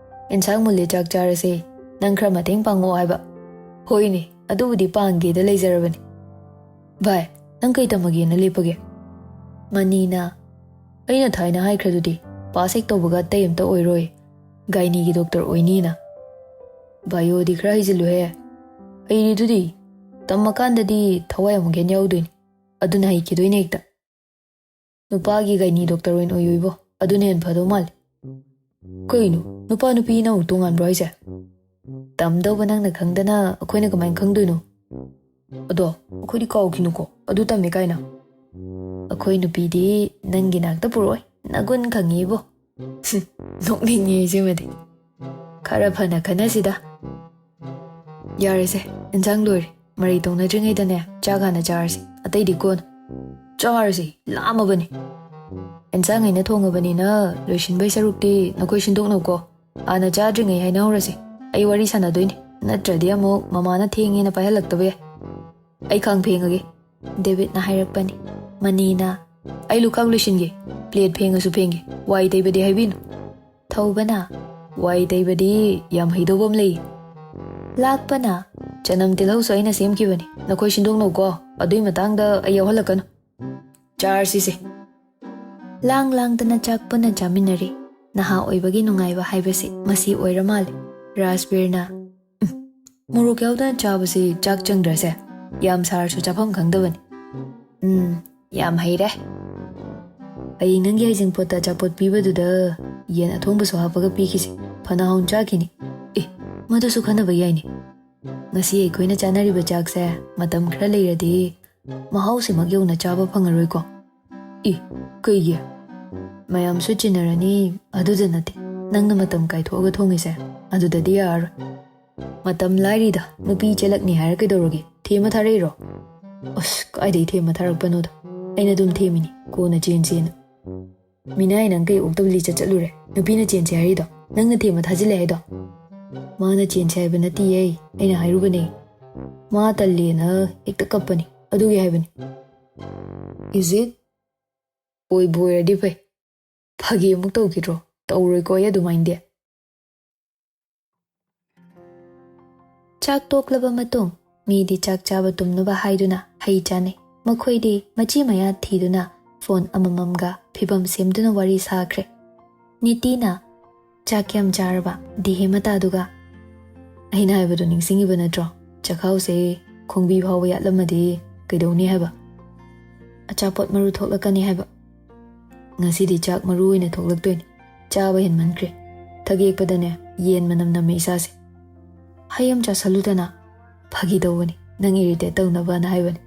"ꯑꯦꯟꯁꯥꯡ ꯃꯨꯜꯂꯦ, ꯆꯥꯛ ꯆꯥꯔꯁꯦ, ꯅꯪ ꯈꯔ ꯃꯇꯦꯡ ꯄꯥꯡꯉꯛꯑꯣ" ꯍꯥꯏꯕ꯫ "ꯍꯣꯏꯅꯦ, ꯑꯗꯨꯕꯨꯗꯤ ꯄꯥꯡꯒꯦꯗ ꯂꯩꯖꯔꯕꯅꯤ꯫ ꯚꯥꯏ, ꯅꯪ ꯀꯩ ꯇꯝꯃꯒꯦꯅ ꯂꯦꯞꯄꯒꯦ?" ꯃꯅꯤꯅ, "ꯑꯩꯅ ꯊꯥꯏꯅ ꯍꯥꯏꯈ꯭ꯔꯗꯨꯗꯤ, ꯄꯥꯁ ꯍꯦꯛ ꯇꯧꯕꯒ ꯑꯇꯩ ꯑꯝꯇ ꯑꯣꯏꯔꯣꯏ, ꯒꯥꯏꯅꯤꯒꯤ ꯗꯣꯛꯇꯔ ꯑꯣꯏꯅꯤꯅ꯫ ꯕꯥꯏꯑꯣꯗꯤ ꯈꯔ ꯍꯩꯖꯤꯜꯂꯨꯍꯦ꯫ ꯍꯩꯔꯤꯗꯨꯗꯤ, ꯇꯝꯃꯀꯥꯟꯗꯗꯤ ꯊꯋꯥꯏ ꯑꯃꯨꯛ ꯍꯦꯟ ꯌꯥꯎꯗꯣꯏꯅꯤ, ꯑꯗꯨꯅ ꯍꯩꯈꯤꯗꯣꯏꯅꯦ ꯍꯦꯛꯇ꯫ ꯅꯨꯄꯥꯒꯤ ꯒꯥꯏꯅꯤ ꯗꯣꯛꯇꯔ ꯑꯣꯏꯅ ꯑꯣꯏꯌꯣꯏꯕꯣ, ꯑꯗꯨꯅ ꯍꯦꯟꯅ ꯐꯗꯧ ꯃꯥꯜꯂꯦ꯫ ꯀꯩꯅꯣ, ꯅꯨꯄꯥ ꯅꯨꯄꯤꯅ ꯑꯃꯨꯛ ꯇꯣꯉꯥꯟꯕ꯭ꯔꯣ ꯍꯥꯏꯁꯦ? ꯇꯝꯗꯧꯕ ꯅꯪꯅ ꯈꯪꯗꯅ ꯑꯩꯈꯣꯏꯅ ꯀꯃꯥꯏꯅ ꯈꯪꯗꯣꯏꯅꯣ? ꯑꯗꯣ ꯑꯩꯈꯣꯏꯗꯤ ꯀꯥꯎꯈꯤꯅꯨꯀꯣ, ꯑꯗꯨ ꯇꯝꯃꯦ ꯀꯥꯏꯅ꯫ ꯑꯩꯈꯣꯏ ꯅꯨꯄꯤꯗꯤ ꯅꯪꯒꯤ ꯅꯥꯛꯇ ꯄꯨꯔꯛꯑꯣꯏ, ꯅꯒꯨꯟ ꯈꯪꯉꯤꯕꯣ꯫ ꯅꯣꯛꯅꯤꯡꯉꯦ ꯏꯆꯦꯃꯗꯤ꯫ ꯈꯔ ꯐꯅ ꯈꯟꯅꯁꯤꯗ꯫ ꯌꯥꯔꯦꯁꯦ, ꯏꯟꯁꯥꯡ ꯂꯣꯏꯔꯦ꯫ ꯃꯔꯩ ꯇꯧꯅꯗ꯭ꯔꯤꯉꯩꯗꯅꯦ, ꯆꯥꯛ ꯍꯥꯟꯅ ꯆꯥꯔꯁꯤ, ꯑꯇꯩꯗꯤ ꯀꯣꯟꯅ꯫ ꯆꯥꯔꯁꯤ, ꯂꯥꯝꯃꯕꯅꯤ꯫ ꯏꯟꯁꯥꯡ ꯑꯩꯅ ꯊꯣꯡꯉꯕꯅꯤꯅ ꯂꯣꯏꯁꯤꯟꯕꯩ ꯁꯔꯨꯛꯇꯤ ꯅꯈꯣꯏ ꯁꯤꯟꯗꯣꯛꯅꯧꯀꯣ꯫ ꯍꯥꯟꯅ ꯆꯥꯗ꯭ꯔꯤꯉꯩ ꯍꯥꯏꯅꯍꯧꯔꯁꯤ꯫ ꯑꯩ ꯋꯥꯔꯤ ꯁꯥꯟꯅꯗꯣꯏꯅꯤ, ꯅꯠꯇ꯭ꯔꯗꯤ ꯑꯃꯨꯛ ꯃꯃꯥꯅ ꯊꯦꯡꯉꯦꯅ ꯄꯥꯏꯍꯜꯂꯛꯇꯕ ꯌꯥꯏ꯫ ꯑꯩ ꯈꯥꯡ ꯐꯦꯡꯉꯒꯦ꯫ ꯗꯦꯕꯤꯠꯅ ꯍꯥꯏꯔꯛꯄꯅꯤ꯫ ꯃꯅꯤꯅ, "ꯑꯩ ꯂꯨꯈꯥꯛ ꯂꯣꯏꯁꯤꯟꯒꯦ, ꯄ꯭ꯂꯦꯠ ꯐꯦꯡꯉꯁꯨ ꯐꯦꯡꯒꯦ, ꯋꯥꯏ ꯇꯩꯕꯗꯤ ꯍꯥꯏꯕꯤꯅꯨ"꯫ ꯊꯧꯕꯅ, "ꯋꯥꯏ ꯇꯩꯕꯗꯤ ꯌꯥꯝ ꯍꯩꯗꯧꯕ ꯑꯃ ꯂꯩ"꯫ ꯂꯥꯛꯄꯅ, "ꯆꯅꯝ ꯇꯤꯜꯍꯧꯁꯨ ꯑꯩꯅ ꯁꯦꯝꯈꯤꯕꯅꯤ, ꯅꯈꯣꯏ ꯁꯤꯟꯗꯣꯛꯅꯧꯀꯣ, ꯑꯗꯨꯏ ꯃꯇꯥꯡꯗ ꯑꯩ ꯌꯥꯎꯍꯜꯂꯛꯀꯅꯨ꯫ ꯆꯥꯔꯁꯤꯁꯦ"꯫ ꯂꯥꯡ ꯂꯥꯡꯗꯅ ꯆꯥꯛ ꯄꯨꯟꯅ ꯆꯥꯃꯤꯟꯅꯔꯤ꯫ ꯅꯍꯥ ꯑꯣꯏꯕꯒꯤ ꯅꯨꯡꯉꯥꯏꯕ ꯍꯥꯏꯕꯁꯤ ꯃꯁꯤ ꯑꯣꯏꯔ ꯃꯥꯜꯂꯦ꯫ ꯔꯥꯖꯕꯤꯔꯅ, "ꯎꯝ, ꯃꯣꯔꯣꯛ ꯌꯥꯎꯗꯅ ꯆꯥꯕꯁꯤ ꯆꯥꯛ ꯆꯪꯗ꯭ꯔꯁꯦ? ꯌꯥꯝ ꯁꯥꯔꯁꯨ ꯆꯥꯐꯝ ꯈꯪꯗꯕꯅꯤ꯫ ꯎꯝ, ꯌꯥꯝ ꯍꯩꯔꯦ꯫ ꯍꯌꯦꯡ ꯅꯪꯒꯤ ꯍꯩꯖꯤꯡꯄꯣꯠꯇ ꯑꯆꯥꯄꯣꯠ ꯄꯤꯕꯗꯨꯗ ꯌꯦꯟ ꯑꯊꯣꯡꯕꯁꯨ ꯍꯥꯞꯄꯒ ꯄꯤꯈꯤꯁꯦ꯫ ꯐꯅ ꯍꯥꯎꯅ ꯆꯥꯈꯤꯅꯤ꯫ ꯑꯦ, ꯃꯗꯨꯁꯨ ꯈꯟꯅꯕ ꯌꯥꯏꯅꯦ꯫ ꯉꯁꯤ ꯑꯩꯈꯣꯏꯅ ꯆꯥꯅꯔꯤꯕ ꯆꯥꯛꯁꯦ ꯃꯇꯝ ꯈꯔ ꯂꯩꯔꯗꯤ ꯃꯍꯥꯎꯁꯤꯃꯛ ꯌꯧꯅ ꯆꯥꯕ ꯐꯪꯉꯔꯣꯏꯀꯣ?" "ꯏ, ꯀꯩꯒꯤ? ꯃꯌꯥꯝꯁꯨ ꯆꯤꯟꯅꯔꯅꯤ, ꯑꯗꯨꯗ ꯅꯠꯇꯦ꯫ ꯅꯪꯅ ꯃꯇꯝ ꯀꯥꯏꯊꯣꯛꯑꯒ ꯊꯣꯡꯉꯤꯁꯦ, ꯑꯗꯨꯗꯗꯤ ꯌꯥꯔꯔꯣꯏ꯫ ꯃꯇꯝ ꯂꯥꯏꯔꯤꯗ, ꯅꯨꯄꯤ ꯆꯦꯜꯂꯛꯅꯤ ꯍꯥꯏꯔ ꯀꯩꯗꯧꯔꯒꯦ? ꯊꯦꯝꯃ ꯊꯥꯔꯛꯏꯔꯣ?" "ꯑꯁ, ꯀꯥꯏꯗꯩ ꯊꯦꯝꯃ ꯊꯥꯔꯛꯄꯅꯣꯗ? ꯑꯩꯅ ꯑꯗꯨꯝ ꯊꯦꯝꯃꯤꯅꯤ, ꯀꯣꯟꯅ ꯆꯦꯟꯁꯦꯅ꯫ ꯃꯤꯅꯥꯏ ꯅꯪ ꯀꯩ ꯑꯣꯛꯇꯕ ꯂꯤꯆꯠ ꯆꯠꯂꯨꯔꯦ? ꯅꯨꯄꯤꯅ ꯆꯦꯟꯁꯦ ꯍꯥꯏꯔꯤꯗꯣ? ꯅꯪꯅ ꯊꯦꯝꯃ ꯊꯥꯖꯤꯜꯂꯦ ꯍꯥꯏꯗꯣ?" "ꯃꯥꯅ ꯆꯦꯟꯁꯦ ꯍꯥꯏꯕ ꯅꯠꯇꯤꯌꯦ, ꯑꯩꯅ ꯍꯥꯏꯔꯨꯕꯅꯦ꯫ ꯃꯥ ꯇꯜꯂꯦꯅ ꯍꯦꯛꯇ ꯀꯞꯄꯅꯤ, ꯑꯗꯨꯒꯤ ꯍꯥꯏꯕꯅꯤ꯫" "Is it? ꯑꯣꯏꯕꯨ ꯑꯣꯏꯔꯗꯤ ꯐꯩ꯫ ꯐꯥꯒꯤ ꯑꯃꯨꯛ ꯇꯧꯈꯤꯗ꯭ꯔꯣ? ꯇꯧꯔꯣꯏꯀꯣ ꯑꯩ ꯑꯗꯨꯃꯥꯏꯅꯗꯤ꯫" ꯆꯥꯛ ꯇꯣꯛꯂꯕ ꯃꯇꯨꯡ ꯃꯤꯗꯤ ꯆꯥꯛ ꯆꯥꯕ ꯇꯨꯝꯅꯕ ꯍꯥꯏꯗꯨꯅ ꯍꯩ ꯆꯥꯅꯩ꯫ ꯃꯈꯣꯏꯗꯤ ꯃꯆꯤ ꯃꯌꯥ ꯊꯤꯗꯨꯅ ꯐꯣꯟ ꯑꯃꯃꯝꯒ ꯐꯤꯕꯝ ꯁꯦꯝꯗꯨꯅ ꯋꯥꯔꯤ ꯁꯥꯈ꯭ꯔꯦ꯫ ꯅꯤꯇꯤꯅ, "ꯆꯥꯛ ꯀꯌꯥꯝ ꯆꯥꯔꯕ? ꯗꯤꯍꯦ ꯃꯇꯥꯗꯨꯒ꯫" "ꯑꯩꯅ ꯍꯥꯏꯕꯗꯣ ꯅꯤꯡꯁꯤꯡꯉꯤꯕ ꯅꯠꯇ꯭ꯔꯣ? ꯆꯈꯥꯎꯁꯦ ꯈꯣꯡꯕꯤ ꯐꯥꯎꯕ ꯌꯥꯠꯂꯝꯃꯗꯤ ꯀꯩꯗꯧꯅꯤ ꯍꯥꯏꯕ? ꯑꯆꯥꯄꯣꯠ ꯃꯔꯨ ꯊꯣꯛꯂꯛꯀꯅꯤ ꯍꯥꯏꯕ꯫ ꯉꯁꯤꯗꯤ ꯆꯥꯛ ꯃꯔꯨ ꯑꯣꯏꯅ ꯊꯣꯛꯂꯛꯇꯣꯏꯅꯤ꯫ ꯆꯥꯕ ꯍꯦꯟꯃꯟꯈ꯭ꯔꯦ꯫ ꯊꯒꯦꯛꯄꯗꯅꯦ ꯌꯦꯟ ꯃꯅꯝ ꯅꯝꯃꯦ ꯏꯁꯥꯁꯦ꯫ ꯍꯩ ꯑꯃ ꯆꯥꯁꯜꯂꯨꯗꯅ꯫" "ꯐꯥꯒꯤ ꯇꯧꯕꯅꯤ, ꯅꯪ ꯏꯔꯤꯇꯦꯠ ꯇꯧꯅꯕꯅ ꯍꯥꯏꯕꯅꯤ꯫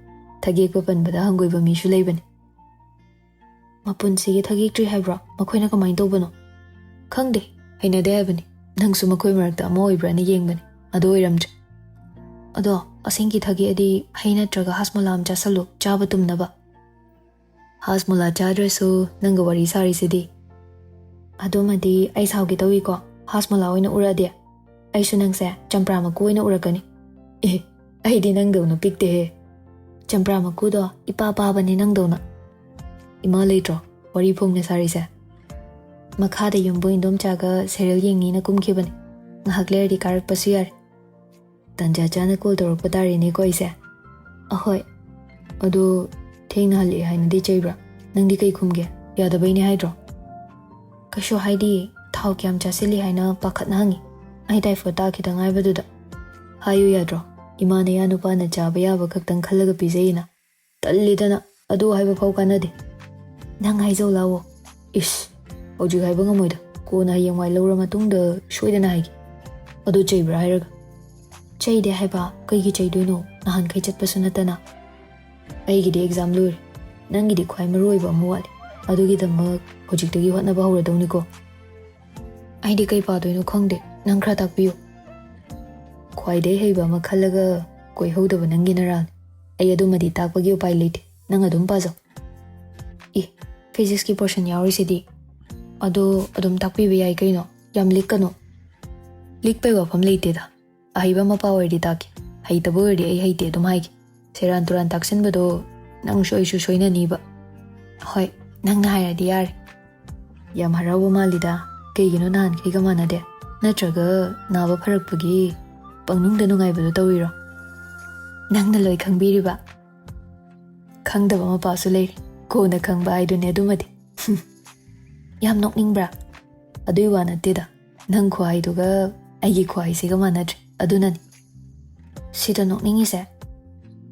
ꯊꯒꯦꯛꯄ ꯄꯟꯕꯗ ꯍꯪꯒꯣꯏꯕ ꯃꯤꯁꯨ ꯂꯩꯕꯅꯤ꯫" "ꯃꯄꯨꯟꯁꯤꯒꯤ ꯊꯒꯦꯛꯇ꯭ꯔꯤ ꯍꯥꯏꯕ꯭ꯔꯣ? ꯃꯈꯣꯏꯅ ꯀꯃꯥꯏꯅ ꯇꯧꯕꯅꯣ?" "ꯈꯪꯗꯦ, ꯍꯩꯅꯗꯦ ꯍꯥꯏꯕꯅꯤ꯫ ꯅꯪꯁꯨ ꯃꯈꯣꯏ ꯃꯔꯛꯇ ꯑꯃ ꯑꯣꯏꯕ꯭ꯔꯥꯅ ꯌꯦꯡꯕꯅꯤ, ꯑꯗꯨ ꯑꯣꯏꯔꯝꯗ꯭ꯔꯦ꯫ ꯑꯗꯣ ꯑꯁꯦꯡꯀꯤ ꯊꯒꯦꯛꯑꯗꯤ ꯍꯩ ꯅꯠꯇ꯭ꯔꯒ ꯍꯥꯖꯃꯣꯂꯥ ꯑꯃ ꯆꯥꯁꯜꯂꯨ, ꯆꯥꯕ ꯇꯨꯝꯅꯕ꯫" "ꯍꯥꯖꯃꯣꯂꯥ ꯆꯥꯗ꯭ꯔꯁꯨ ꯅꯪꯒ ꯋꯥꯔꯤ ꯁꯥꯔꯤꯁꯤꯗꯤ꯫" "ꯑꯗꯨꯃꯗꯤ ꯑꯩ ꯁꯥꯎꯒꯦ ꯇꯧꯏꯀꯣ, ꯍꯥꯖꯃꯣꯂꯥ ꯑꯣꯏꯅ ꯎꯔꯛꯑꯗꯤ꯫ ꯑꯩꯁꯨ ꯅꯪꯁꯦ ꯆꯝꯄ꯭ꯔꯥ ꯃꯀꯨ ꯑꯣꯏꯅ ꯎꯔꯛꯀꯅꯤ꯫" "ꯑꯦ, ꯑꯩꯗꯤ ꯅꯪꯗꯧꯅ ꯄꯤꯛꯇꯦꯍꯦ꯫ ꯆꯝꯄ꯭ꯔꯥ ꯃꯀꯨꯗꯣ ꯏꯄꯥ ꯄꯥꯕꯅꯦ ꯅꯪꯗꯧꯅ꯫" "ꯏꯃꯥ ꯂꯩꯇ꯭ꯔꯣ ꯋꯥꯔꯤ ꯐꯣꯡꯅ ꯁꯥꯔꯤꯁꯦ?" "ꯃꯈꯥꯗ ꯌꯨꯝꯕꯨ ꯏꯟꯗꯣꯝꯆꯥꯒ ꯁꯦꯔꯦꯜ ꯌꯦꯡꯅꯤꯅ ꯀꯨꯝꯈꯤꯕꯅꯤ꯫ ꯉꯥꯏꯍꯥꯛ ꯂꯩꯔꯗꯤ ꯀꯥꯔꯛꯄꯁꯨ ꯌꯥꯔꯦ꯫ ꯇꯟꯖꯥ ꯆꯥꯅ ꯀꯣꯜ ꯇꯧꯔꯛꯄ ꯇꯥꯔꯦꯅꯦꯀꯣ ꯑꯩꯁꯦ꯫" "ꯑꯍꯣꯏ꯫ ꯑꯗꯣ ꯊꯦꯡꯅ ꯍꯜꯂꯛꯑꯦ ꯍꯥꯏꯅꯗꯤ ꯆꯩꯕ꯭ꯔꯥ? ꯅꯪꯗꯤ ꯀꯩ ꯈꯨꯝꯒꯦ?" ꯌꯥꯗꯕꯩꯅꯦ ꯍꯥꯏꯗ꯭ꯔꯣ? ꯀꯩꯁꯨ ꯍꯥꯏꯗꯤꯌꯦ, ꯊꯥꯎ ꯀꯌꯥꯝ ꯆꯥꯁꯤꯜꯂꯤ ꯍꯥꯏꯅ ꯄꯥꯈꯠꯅ ꯍꯪꯉꯤ꯫ ꯑꯩ ꯇꯥꯏꯐꯣꯏꯗ ꯇꯥꯈꯤꯗ ꯉꯥꯏꯕꯗꯨꯗ꯫ ꯍꯥꯏꯌꯨ ꯌꯥꯗ꯭ꯔꯣ? ꯏꯃꯥ ꯅꯌꯥ ꯅꯨꯄꯥꯅ ꯆꯥꯕ ꯌꯥꯕ ꯈꯛꯇꯪ ꯈꯜꯂꯒ ꯄꯤꯖꯩꯅ꯫ ꯇꯜꯂꯤꯗꯅ, ꯑꯗꯨ ꯍꯥꯏꯕ ꯐꯥꯎ ꯀꯥꯟꯅꯗꯦ꯫ ꯅꯪ ꯍꯥꯏꯖꯧ ꯂꯥꯛꯑꯣ꯫ ꯏꯁ, ꯍꯧꯖꯤꯛ ꯍꯥꯏꯕ ꯉꯝꯃꯣꯏꯗ, ꯀꯣꯟꯅ ꯍꯌꯦꯡꯋꯥꯏ ꯂꯧꯔ ꯃꯇꯨꯡꯗ ꯁꯣꯏꯗꯅ ꯍꯥꯏꯒꯦ꯫ ꯑꯗꯨ ꯆꯩꯕ꯭ꯔꯥ ꯍꯥꯏꯔꯒ? ꯆꯩꯗꯦ ꯍꯥꯏꯕ, ꯀꯩꯒꯤ ꯆꯩꯗꯣꯏꯅꯣ? ꯅꯍꯥꯟꯈꯩ ꯆꯠꯄꯁꯨ ꯅꯠꯇꯅ꯫ ꯑꯩꯒꯤꯗꯤ ꯑꯦꯛꯖꯥꯝ ꯂꯣꯏꯔꯦ, ꯅꯪꯒꯤꯗꯤ ꯈ꯭ꯋꯥꯏ ꯃꯔꯨ ꯑꯣꯏꯕ ꯑꯃ ꯋꯥꯠꯂꯤ, ꯑꯗꯨꯒꯤꯗꯃꯛ ꯍꯧꯖꯤꯛꯇꯒꯤ ꯍꯣꯠꯅꯕ ꯍꯧꯔꯗꯧꯅꯤꯀꯣ꯫ ꯑꯩꯗꯤ ꯀꯩ ꯄꯥꯗꯣꯏꯅꯣ ꯈꯪꯗꯦ, ꯅꯪ ꯈꯔ ꯇꯥꯛꯄꯤꯌꯨ꯫ ꯈ꯭ꯋꯥꯏꯗꯩ ꯍꯩꯕ ꯑꯃ ꯈꯜꯂꯒ ꯀꯣꯏꯍꯧꯗꯕ ꯅꯪꯒꯤ ꯅꯔꯥꯜ꯫ ꯑꯩ ꯑꯗꯨꯃꯗꯤ ꯇꯥꯛꯄꯒꯤ ꯎꯄꯥꯏ ꯂꯩꯇꯦ, ꯅꯪ ꯑꯗꯨꯝ ꯄꯥꯖꯧ꯫ ꯏ, ꯐꯤꯖꯤꯛꯁꯀꯤ ꯄꯣꯔꯁꯟ ꯌꯥꯎꯔꯤꯁꯤꯗꯤ꯫ ꯑꯗꯣ ꯑꯗꯨꯝ ꯇꯥꯛꯄꯤꯕ ꯌꯥꯏ ꯀꯩꯅꯣ, ꯌꯥꯝ ꯂꯤꯛꯀꯅꯣ꯫ ꯂꯤꯛꯄꯩ ꯋꯥꯐꯝ ꯂꯩꯇꯦꯗ꯫ ꯑꯍꯩꯕ ꯃꯄꯥ ꯑꯣꯏꯔꯗꯤ ꯇꯥꯛꯀꯦ, ꯍꯩꯇꯕ ꯑꯣꯏꯔꯗꯤ ꯑꯩ ꯍꯩꯇꯦ ꯑꯗꯨꯝ ꯍꯥꯏꯒꯦ꯫ ꯁꯦꯔꯥꯟ ꯇꯨꯔꯥꯟ ꯇꯥꯛꯁꯤꯟꯕꯗꯣ ꯅꯪꯁꯨ ꯑꯩꯁꯨ ꯁꯣꯏꯅꯅꯤꯕ꯫ ꯍꯣꯏ, ꯅꯪꯅ ꯍꯥꯏꯔꯗꯤ ꯌꯥꯔꯦ꯫ ꯌꯥꯝ ꯍꯔꯥꯎꯕ ꯃꯥꯜꯂꯤꯗ꯫ ꯀꯩꯒꯤꯅꯣ ꯅꯍꯥꯟꯈꯩꯒ ꯃꯥꯟꯅꯗꯦ? ꯅꯠꯇ꯭ꯔꯒ ꯅꯥꯕ ꯐꯔꯛꯄꯒꯤ ꯄꯪꯅꯨꯡꯗ ꯅꯨꯡꯉꯥꯏꯕꯗꯣ ꯇꯧꯔꯤꯔꯣ? ꯅꯪꯅ ꯂꯣꯏ ꯈꯪꯕꯤꯔꯤꯕ? ꯈꯪꯗꯕ ꯃꯄꯥꯁꯨ ꯂꯩꯔꯤ, ꯀꯣꯟꯅ ꯈꯪꯕ ꯍꯥꯏꯗꯨꯅꯦ ꯑꯗꯨꯃꯗꯤ꯫ ꯌꯥꯝ ꯅꯣꯛꯅꯤꯡꯕ꯭ꯔꯥ? ꯑꯗꯨꯏ ꯋꯥ ꯅꯠꯇꯦꯗ, ꯅꯪ ꯈꯨꯍꯥꯏꯗꯨꯒ ꯑꯩꯒꯤ ꯈꯨꯍꯥꯏꯁꯤꯒ ꯃꯥꯟꯅꯗ꯭ꯔꯦ, ꯑꯗꯨꯅꯅꯤ꯫ ꯁꯤꯗ ꯅꯣꯛꯅꯤꯡꯉꯤꯁꯦ꯫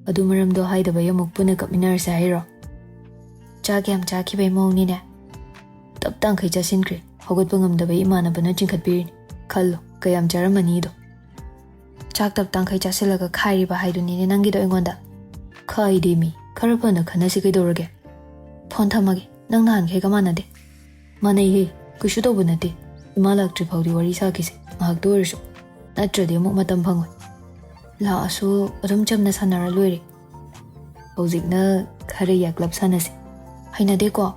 ꯑꯗꯨ ꯃꯔꯝꯗꯣ ꯍꯥꯏꯗꯕꯩ ꯑꯃꯨꯛ ꯄꯨꯟꯅ ꯀꯞꯃꯤꯟꯅꯔꯁꯦ ꯍꯥꯏꯔꯣ? ꯆꯥꯛ ꯌꯥꯝ ꯆꯥꯈꯤꯕꯩ ꯃꯑꯣꯡꯅꯤꯅꯦ꯫ ꯇꯞ ꯇꯥꯡꯈꯩ ꯆꯥꯁꯤꯟꯈ꯭ꯔꯦ, ꯍꯧꯒꯠꯄ ꯉꯝꯗꯕꯩ ꯏꯃꯥꯟꯅꯕꯅ ꯆꯤꯡꯈꯠꯄꯤꯔꯤꯅꯤ꯫ ꯈꯜꯂꯣ, ꯀꯌꯥꯝ ꯆꯥꯔꯝꯃꯅꯤꯗꯣ꯫ ꯆꯥꯛ ꯇꯞ ꯇꯥꯡꯈꯩ ꯆꯥꯁꯤꯜꯂꯒ ꯈꯥꯏꯔꯤꯕ ꯍꯥꯏꯗꯨꯅꯤꯅꯦ ꯅꯪꯒꯤꯗꯣ ꯑꯩꯉꯣꯟꯗ꯫ ꯈꯥꯏꯗꯦ ꯃꯤ, ꯈꯔ ꯐꯅ ꯈꯟꯅꯁꯤ ꯀꯩꯗꯧꯔꯒꯦ? ꯐꯣꯟ ꯊꯝꯃꯒꯦ, ꯅꯪ ꯅꯍꯥꯟꯈꯩꯒ ꯃꯥꯟꯅꯗꯦ꯫ ꯃꯥꯟꯅꯩꯍꯦ, ꯀꯩꯁꯨ ꯇꯧꯕ ꯅꯠꯇꯦ꯫ ꯏꯃꯥ ꯂꯥꯛꯇ꯭ꯔꯤ ꯐꯥꯎꯗꯤ ꯋꯥꯔꯤ ꯁꯥꯈꯤꯁꯦ, ꯉꯥꯏꯍꯥꯛꯇ ꯑꯣꯏꯔꯁꯨ꯫ ꯅꯠꯇ꯭ꯔꯗꯤ ꯑꯃꯨꯛ ꯃꯇꯝ ꯐꯪꯉꯣꯏ꯫ ꯂꯥꯛꯑꯁꯨ ꯑꯗꯨꯝ ꯆꯝꯅ ꯁꯥꯟꯅꯔ ꯂꯣꯏꯔꯦ꯫ ꯍꯧꯖꯤꯛꯅ ꯈꯔ ꯌꯥꯛꯂꯞ ꯁꯥꯟꯅꯁꯦ꯫ ꯍꯩꯅꯗꯦꯀꯣ?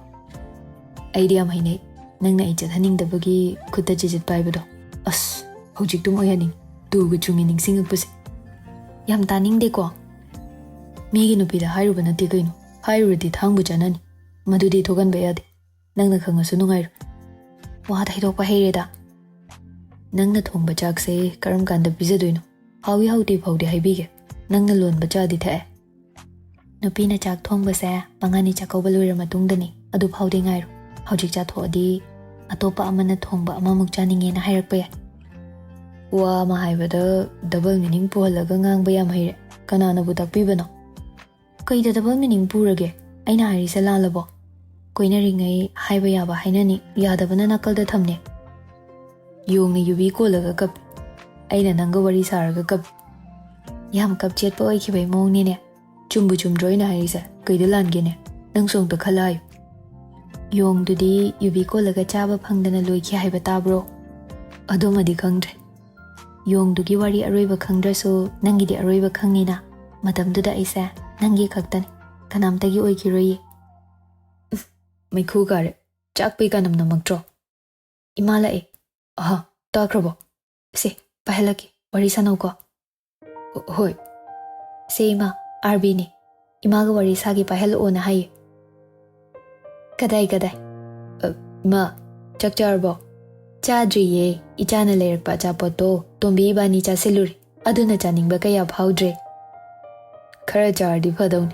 ꯑꯩꯗꯤ ꯌꯥꯝ ꯍꯩꯅꯩ꯫ ꯅꯪꯅ ꯑꯩ ꯆꯠꯍꯟꯅꯤꯡꯗꯕꯒꯤ ꯈꯨꯠꯇ ꯆꯤꯖꯤꯠ ꯄꯥꯏꯕꯗꯣ꯫ ꯑꯁ, ꯍꯧꯖꯤꯛꯇꯨꯝ ꯑꯣꯏꯍꯟꯅꯤꯡꯉꯤ꯫ ꯇꯨꯒ ꯆꯨꯡꯉꯤ ꯅꯤꯡꯁꯤꯡꯉꯛꯄꯁꯦ꯫ ꯌꯥꯝ ꯇꯥꯅꯤꯡꯗꯦꯀꯣ? ꯃꯤꯒꯤ ꯅꯨꯄꯤꯗ ꯍꯥꯏꯔꯨꯕ ꯅꯠꯇꯦ ꯀꯩꯅꯣ꯫ ꯍꯥꯏꯔꯨꯔꯗꯤ ꯊꯥꯡꯕꯨ ꯆꯥꯅꯅꯤ꯫ ꯃꯗꯨꯗꯤ ꯊꯣꯛꯍꯟꯕ ꯌꯥꯗꯦ꯫ ꯅꯪꯅ ꯈꯪꯉꯁꯨ ꯅꯨꯡꯉꯥꯏꯔꯣꯏ꯫ ꯋꯥ ꯊꯩꯗꯣꯛꯄ ꯍꯩꯔꯦꯗ꯫ ꯅꯪꯅ ꯊꯣꯡꯕ ꯆꯥꯛꯁꯦ ꯀꯔꯝ ꯀꯥꯟꯗ ꯄꯤꯖꯗꯣꯏꯅꯣ? ꯍꯥꯎꯏ ꯍꯥꯎꯇꯦ ꯐꯥꯎꯗꯤ ꯍꯥꯏꯕꯤꯒꯦ꯫ ꯅꯪꯅ ꯂꯣꯟꯕ ꯆꯥꯗꯤ ꯊꯛꯑꯦ꯫ ꯅꯨꯄꯤꯅ ꯆꯥꯛ ꯊꯣꯡꯕꯁꯦ ꯃꯉꯥꯅꯤ ꯆꯥꯛꯀꯧꯕ ꯂꯣꯏꯔ ꯃꯇꯨꯡꯗꯅꯤ꯫ ꯑꯗꯨ ꯐꯥꯎꯗꯤ ꯉꯥꯏꯔꯣ꯫ ꯍꯧꯖꯤꯛ ꯆꯥꯊꯣꯛꯑꯗꯤ ꯑꯇꯣꯞꯄ ꯑꯃꯅ ꯊꯣꯡꯕ ꯑꯃꯃꯨꯛ ꯆꯥꯅꯤꯡꯉꯦꯅ ꯍꯥꯏꯔꯛꯄ ꯌꯥꯏ꯫ ꯋꯥ ꯑꯃ ꯍꯥꯏꯕꯗ ꯗꯕꯜ ꯃꯤꯅꯤꯡ ꯄꯨꯍꯜꯂꯒ ꯉꯥꯡꯕ ꯌꯥꯝ ꯍꯩꯔꯦ꯫ ꯀꯅꯥꯅꯕꯨ ꯇꯥꯛꯄꯤꯕꯅꯣ? ꯀꯩꯗ ꯗꯕꯜ ꯃꯤꯅꯤꯡ ꯄꯨꯔꯒꯦ? ꯑꯩꯅ ꯍꯥꯏꯔꯤꯁꯦ ꯂꯥꯜꯂꯕꯣ? ꯀꯣꯏꯅꯔꯤꯉꯩ ꯍꯥꯏꯕ ꯌꯥꯕ ꯍꯥꯏꯅꯅꯤ, ꯌꯥꯗꯕꯅ ꯅꯥꯀꯜꯗ ꯊꯝꯅꯦ꯫ ꯌꯣꯡꯅ ꯌꯨꯕꯤ ꯀꯣꯜꯂꯒ ꯀꯞꯄꯤ꯫ ꯑꯩꯅ ꯅꯪꯒ ꯋꯥꯔꯤ ꯁꯥꯔꯒ ꯀꯞꯄꯤ꯫ ꯌꯥꯝ ꯀꯞꯆꯦꯠꯄ ꯑꯣꯏꯈꯤꯕꯩ ꯃꯑꯣꯡꯅꯤꯅꯦ꯫ ꯆꯨꯝꯕꯨ ꯆꯨꯝꯗ꯭ꯔꯣ ꯑꯩꯅ ꯍꯥꯏꯔꯤꯁꯦ? ꯀꯩꯗ ꯂꯥꯟꯒꯦꯅꯦ? ꯅꯪꯁꯨ ꯑꯝꯇ ꯈꯜꯂ ꯍꯥꯏꯌꯨ꯫ ꯌꯣꯡꯗꯨꯗꯤ ꯌꯨꯕꯤ ꯀꯣꯜꯂꯒ ꯆꯥꯕ ꯐꯪꯗꯅ ꯂꯣꯏꯈꯤ ꯍꯥꯏꯕ ꯇꯥꯕ꯭ꯔꯣ? ꯑꯗꯨꯃꯗꯤ ꯈꯪꯗ꯭ꯔꯦ꯫ ꯌꯣꯡꯗꯨꯒꯤ ꯋꯥꯔꯤ ꯑꯔꯣꯏꯕ ꯈꯪꯗ꯭ꯔꯁꯨ ꯅꯪꯒꯤꯗꯤ ꯑꯔꯣꯏꯕ ꯈꯪꯅꯤꯅ꯫ ꯃꯇꯝꯗꯨꯗ ꯑꯩꯁꯦ ꯅꯪꯒꯤ ꯈꯛꯇꯅꯤ, ꯀꯅꯥꯝꯇꯒꯤ ꯑꯣꯏꯈꯤꯔꯣꯏꯌꯦ꯫ ꯎꯐ, ꯃꯩꯈꯨ ꯀꯥꯔꯦ꯫ ꯆꯥꯛ ꯄꯩ ꯀꯥꯅꯝ ꯅꯝꯃꯛꯇ꯭ꯔꯣ? ꯏꯃꯥ ꯂꯥꯛꯑꯦ꯫ ꯑꯍ, ꯇꯥꯈ꯭ꯔꯕꯣ? ꯁꯦ, ꯄꯥꯏꯍꯜꯂꯛꯀꯦ, ꯋꯥꯔꯤ ꯁꯥꯟꯅꯧꯀꯣ꯫ ꯍꯣ-, ꯍꯣꯏ꯫ ꯁꯦ ꯏꯃꯥ, ꯑꯥꯔꯕꯤꯅꯦ꯫ ꯏꯃꯥꯒ ꯋꯥꯔꯤ ꯁꯥꯒꯦ, ꯄꯥꯏꯍꯜꯂꯛꯑꯣꯅ ꯍꯥꯏꯌꯦ꯫ ꯀꯗꯥꯏ, ꯀꯗꯥꯏ? ꯑ, ꯏꯃꯥ, ꯆꯥꯛ ꯆꯥꯔꯕꯣ? ꯆꯥꯗ꯭ꯔꯤꯌꯦ꯫ ꯏꯆꯥꯅ ꯂꯩꯔꯛꯄ ꯑꯆꯥꯄꯣꯠꯇꯣ ꯇꯣꯝꯕꯤ ꯏꯕꯥꯅꯤ ꯆꯥꯁꯤꯜꯂꯨꯔꯦ꯫ ꯑꯗꯨꯅ ꯆꯥꯅꯤꯡꯕ ꯀꯌꯥ ꯐꯥꯎꯗ꯭ꯔꯦ꯫ ꯈꯔ ꯆꯥꯔꯗꯤ ꯐꯗꯧꯅꯤ꯫